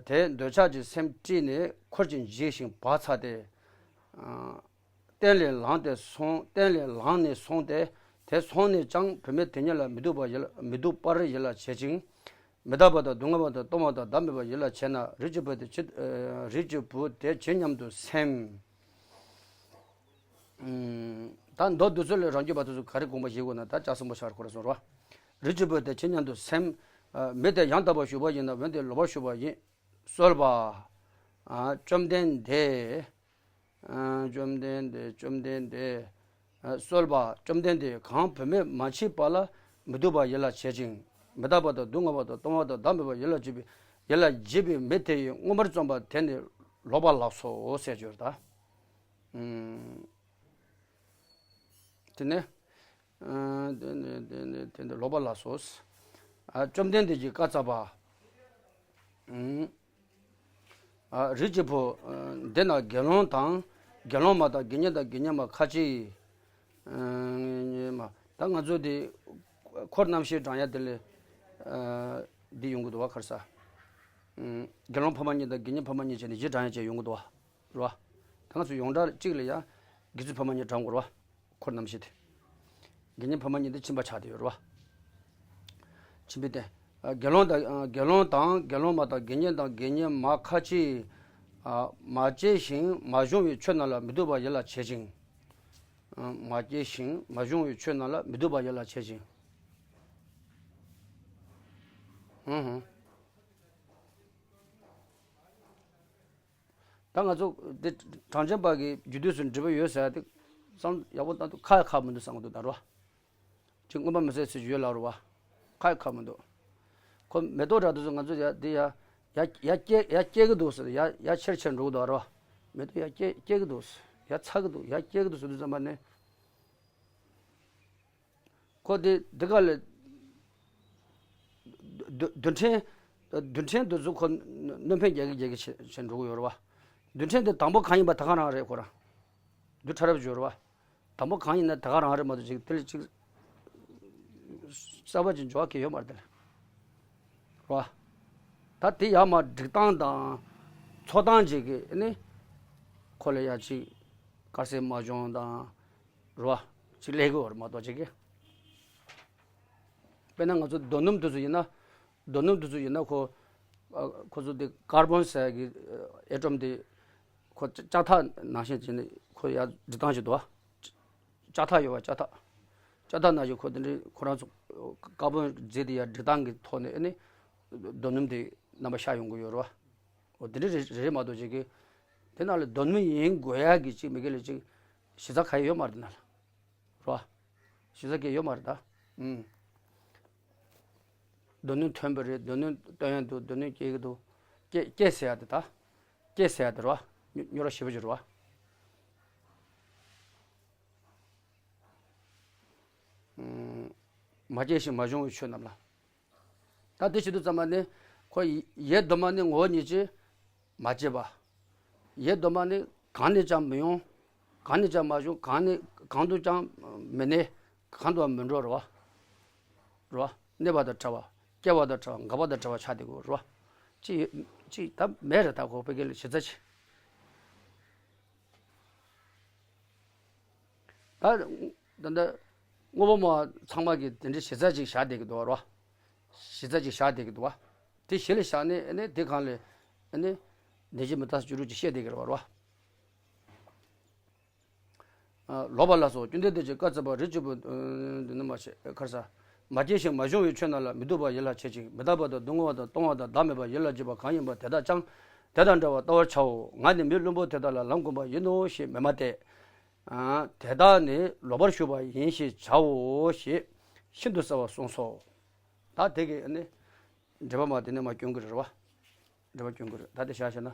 དེ་འདོད་ཆགས་ཀྱི་སེམས་སྐྱེས་ནས་འཁོར་གྱིས་འཇིགས་ཤིང་བག་ཚ་སྟེ། སྟན་ལས་ལངས་ཏེ་སོང་། སྟན་ལས་ལངས་ནས་སོང་སྟེ། དེ་སོང་ནས་ཀྱང་བུད་མེད་དེ་ཉིད་ལ་མི་སྡུག་པ་ཡིད་ལ་མི་སྡུག་པར་ཡིད་ལ་བྱེད་ཅིང་། མི་རྟག་པ་དང་སྡུག་བསྔལ་བ་དང་སྟོང་པ་དང་བདག་མེད་པར་ཡིད་ལ་བྱེད་ན། རིགས་ཀྱི་བུ་དེ་ཇི། རིགས་ཀྱི་བུ་དེ་ཇི་སྙམ་དུ་སེམས། ད་མདོ་འདི་ཚོ་ལས་རང་རྒྱུད་པ་དེ་ཚོ་ག་རེ་དགོངས་པ་བཞེས་དགོས་ན་ད་ལྕགས་སྲིན་པོ་ཤར་ཁོ་ར་སོང་རོ། རིགས་ཀྱི་བུ་དེ་ཇི་སྙམ་དུ་སེམས། མི་དེ་ཡང་དག་པར་ཞུགས་པ་ཡིན་ན་འོན་ཏེ་ལོག་པར་ཞུགས་པ་ཡིན། གསོལ་པ། བཅོམ་ལྡན་འདས། བཅོམ་ལྡན་འདས་བཅོམ་ལྡན་འདས། གསོལ་པ། བཅོམ་ལྡན་འདས་གང་བུད་མེད་མ་མཆིས་པ་ལ་མི་སྡུག་པ་ཡིད་ལ་བྱེད་ཅིང་། མི་རྟག་པ་དང་སྡུག་བསྔལ་བ་དང་སྟོང་པ་དང་བདག་མེད་པ་ཡིད་ལ་བྱེད་པའི་ ཡིད་ལ་བགྱིས་པའི་མི་དེ་ཡིས། མངོན་པར་བརྩམས་པ་དེ་ནི་ལོག་པ་ལགས་སོ་ཟེར་གྱུར་ད། ཨུམ། དེ་ནས། ཨ། དེ་ནས་དེ་ནས་དེ་ནས་ལོག་པ་ལགས་སོ། ཨ། བཅོམ་ལྡན་འདས་ཀྱིས་བཀའ་སྩལ་པ། ཨུམ། ཨ། རིགས་ཀྱི་བུ། ཨ། འདི་ན་དགེ་སློང་དང་དགེ་སློང་མ་དང་དགེ་བསྙེན་དང་དགེ་བསྙེན་མ་ཁ་ཅིག་ཨ། ད་ང་ཚོ་འདི་འཁོར་རྣམ་བཤད་བགྲང་ཡ་དེ་ལས། ཨ། འདི་ཡོང་གི་འདུག་བ། ག་རེ་ཟ། ཨུམ། དགེ་སློང་ཕ་མ་གཉིས་དང་དགེ་བསྙེན་ཕ་མ་གཉིས་བྱས་ནས་གཞི་བགྲང་ཡ་བྱས་ཡོང་གི་འདུག་བ། རེད་བ། ད་ང་ཚོ་ཡོངས་གྲགས་གཅིག་ལ་ཡ། དགེ་ཚུལ་ཕ་མ་གཉིས་བགྲང་དགོས་རེད་བ། འཁོར་རྣམ་བཤད་དེ། དགེ་བསྙེན་ཕ་མ་གཉིས་དེ་ཁྱིམ་པ་ཆགས་བསྡད་ཡོད་རེད་བ། ཁྱིམ་པའི་རྟེན། ཨ། དགེ་སློང་དང་། ཨ། དགེ་སློང་དང་དགེ་སློང་མ་དང་དགེ་བསྙེན་དང་དགེ་བསྙེན་མ་ཁ་ཅིག་ཨ། མ་སྐྱེས་ཤིང་མ་བྱུང་བའི་ཆོས་རྣམས་ལ་མི་སྡུག་པ་ཡིད་ལ་བྱེད་ཅིང་། ཨ། མ་སྐྱེས་ཤིང་མ་བྱུང་བའི་ཆོས་རྣམས་ལ་མི་སྡུག་པ་ཡིད་ལ་བྱེད་ཅིང་། ཧུམ་ཧུམ། ད་ང་ཚོ་འདི་གྲངས་ཅན་པ་གི་རྒྱུད་སྡེ་སུ་འབྲི་བ་ཡོད་ཟེར་ཡ་དེ་བསམ་ཡག་པོ་བཏང་དུས་ཁ་ཡ་ཁ་མི་འདུག་བསམ་གི་འདུག་ད་རོ། ཅིག་མངོན་པ་མི་གསལ་ཚུལ་ཡོད་ལ་རོ་བ། ཁ་ཡ་ཁ་མི་འདུག་ཁོ་མེ་ཏོག་འདྲ་དུ་སུ་ང་ཚོ་ཡ་འདི་ཡ་ཡ་ཡ་སྐྱེ་ཡ་སྐྱེ་གི་འདུག་ཟེར། ཡ་ཡ་ཆེར་ཆེར་འགྲོ་གི་འདུག་རོ། མེ་ཏོག་ཡ་སྐྱེ་སྐྱེ་གི་འདུག་ཟེར། ཡ་ཚ་གི་འདུག་ཡ་སྐྱེ་གི་འདུག་ཟེར་དུས་ཙམ་པ་ནས། ཁོ་དེ་འདི་ག་ལས། རྡུལ་རྡུལ་ཕྲན། རྡུལ་ཕྲན་དེ་ཚོ་ཁོ་སྣོད་འཕེན་རྒྱག་གི་རྒྱག་གི་བྱས་བྱས་འགྲོ་གི་ཡོད་རེད་བ། རྡུལ་ཕྲན་དེ་དང་པོ་གང་ཡིན་པ་ད་ག་རང་རེད་ཁོ་རང་། རྡུལ་ཕྲ་རབ་ཅིག་ཡོད་རེད་བ། དང་པོ་གང་ཡིན་ན་ད་ག་རང་རེད་མ་གཏོགས་ཅིག་དེ་ལས་ཅིག་གསར་པ་ཅིག་འཇོག་གི་ཡོད་མ་རེད་དེ་ལ། རེད་བ། ད་དེ་ཡར་མར་སྒྲིག་སྟངས་དང་། འཚོ་སྟངས་ཅིག་གི་ནི། ཁོ་ལ་ཡ་ཅིག་དཀར་ཟས་མ་བྱུང་དང་། རེད་བ། ཅིག་ལས་ཀྱི་བར་མ་གཏོགས་ཅིག་གི། དཔེར་ན་ང་ཚོ་རྡོ་སྣུམ་དེ་ཚོ་ཡིན་ན། རྡོ་སྣུམ་དེ་ཚོ་ཡིན་ན་ཁོ། ཨ། ཁོ་ཚོ་དེ་ཀར་བོན་ཟེར་གི་ཨེ་ཊོམ་དེ། ཁོ་ལྕགས་ཐག་ནང་བཞིན་བྱས་ནས་ཁོ་ཡར་སྒྲིག་སྟངས་ཅིག་འདུག་བ། ལྕགས་ཐག་ཡོད་བ། ལྕགས་ཐག་ལྕགས་ཐག་ནང་བཞིན་ཁོ་དེ་འདྲའི་ཁོ་རང་ཚོ་ཀར་བོན་རྫས་དེ་ཡར་སྒྲིག་སྟངས་ཀྱི་ཐོག་ནས་ཨ་ནི། རྡོ་སྣུམ་དེ་རྣམ་པ་ཤར་ཡོང་གི་ཡོད་རེད་བ། འོ་དེ་འདྲ་རེད་རེད་མ་གཏོགས་ཅིག་གི། དེ་ནང་ལ་རྡོ་སྣུམ་ཡིན་དགོས་ཡ་གི་ཅིག་མི་སྒེར་ལ་ཅིག་གཞི་རྩ་ག་ཡོད་མ་རེད་ན་ལ། རོ། གཞི་རྩ་གི་ཡོད་མ་རེད་ད། ཨུམ། རྡོ་སྣུམ་ཐོན་པ་རེད། རྡོ་སྣུམ་བཏོན་ཡ་འདུག་རྡོ་སྣུམ་སྐྱེ་གི་འདུག་སྐྱེ་སྐྱེ་ཟེར་ཡ་དེ་ད། སྐྱེ་ཟེར་ཡ་དེ་རོ། ཉོ་ར་ཞེ་པོ་ཅིག་རོ། ཨུམ། མ་སྐྱེས་ཤིང་མ་བྱུང་བའི་ཆོས་རྣམས་ལ། ད་དེ་བྱེད་དུས་ཙམ་པ་ནི་ཁོ་ཡིད་གདོད་མ་ནི་ངོ་བོ་ཉིད་ཀྱིས་མ་སྐྱེས་པ། ཡིད་གདོད་མ་ནི་གང་ནས་ཀྱང་མི་ཡོང་། གང་ནས་ཀྱང་མ་བྱུང་། གང་ནས་གང་དུ་ཀྱང་མི་གནས། གང་དུའང་མི་འགྲོ་རེད་བ། རེད་བ། གནས་པ་དང་བྲལ་བ། སྐྱེ་བ་དང་བྲལ་བ། འགག་པ་དང་བྲལ་བ་ཆགས་བསྡད་དགོས་རེད་བ། ཅི་ཅི་ད་མེད་རེད། ད་ཁོ་ཕ་གི་ལ་གཞི་རྩ་ཆེ། ད་ད་ལྟ་དངོས་པོ་མ་ཚང་མ་གི་དེ་འདྲའི་གཞི་རྩ་ཅིག་བཞག་བསྡད་ཀྱི་འདུག་བ་རོ། གཞི་རྩ་ཅིག་བཞག་བསྡད་ཀྱི་འདུག་བ། དེ་གཞི་ལ་བཞག་ནས་ཨ་ནི་དེ་གང་ལས་ཨ་ནི་བདེན་བཞི་མི་རྟག་སོགས་བཅུ་དྲུག་ཅིག་བཤད་བསྡད་ཀྱི་རེད་བ་རོ། ལོག་པ་ལ་སོགས་བཅོམ་ལྡན་འདས་ཀྱིས་བཀའ་སྩལ་པ། རིགས་ཀྱི་བུ། འདི་ནི་མ་བྱེད་ཁར་ས། མ་སྐྱེས་ཤིང་མ་བྱུང་བའི་ཆོས་རྣམས་ལ་མི་སྡུག་པ་ཡིད་ལ་བྱེད་ཅིང་། མི་རྟག་པ་དང་སྡུག་བསྔལ་བ་དང་སྟོང་པ་དང་བདག་མེད་པ་ཡིད་ལ་བྱེད་པ་གང་ཡིན་པ་དེ་དག་ཀྱང་དེ་དང་འདྲ་བར་བལྟ་བར་བྱའོ། ང་ནི་མི་བླུན་པོ་དེ་དག་ལ་ལམ་བསྒོམ་པ་ཡིན་ནོ་ཞེས་མི་སྨྲ་སྟེ། དེ་དག་ནི་ལོག་པར་ཞུགས་པ་ཡིན་ཞེས་བྱའོ་ཞེས་ཤིན་ཏུ་གསལ་བར་གསུངས་སོ། ད་དེ་གི་ནི་འགྲེལ་པ་མ་དེ་ནས་མ་སྐྱོན་གི་རེད་བ། འགྲེལ་པ་སྐྱོན་གི་རེད། ད་དེ་བཞག་བྱས་ན།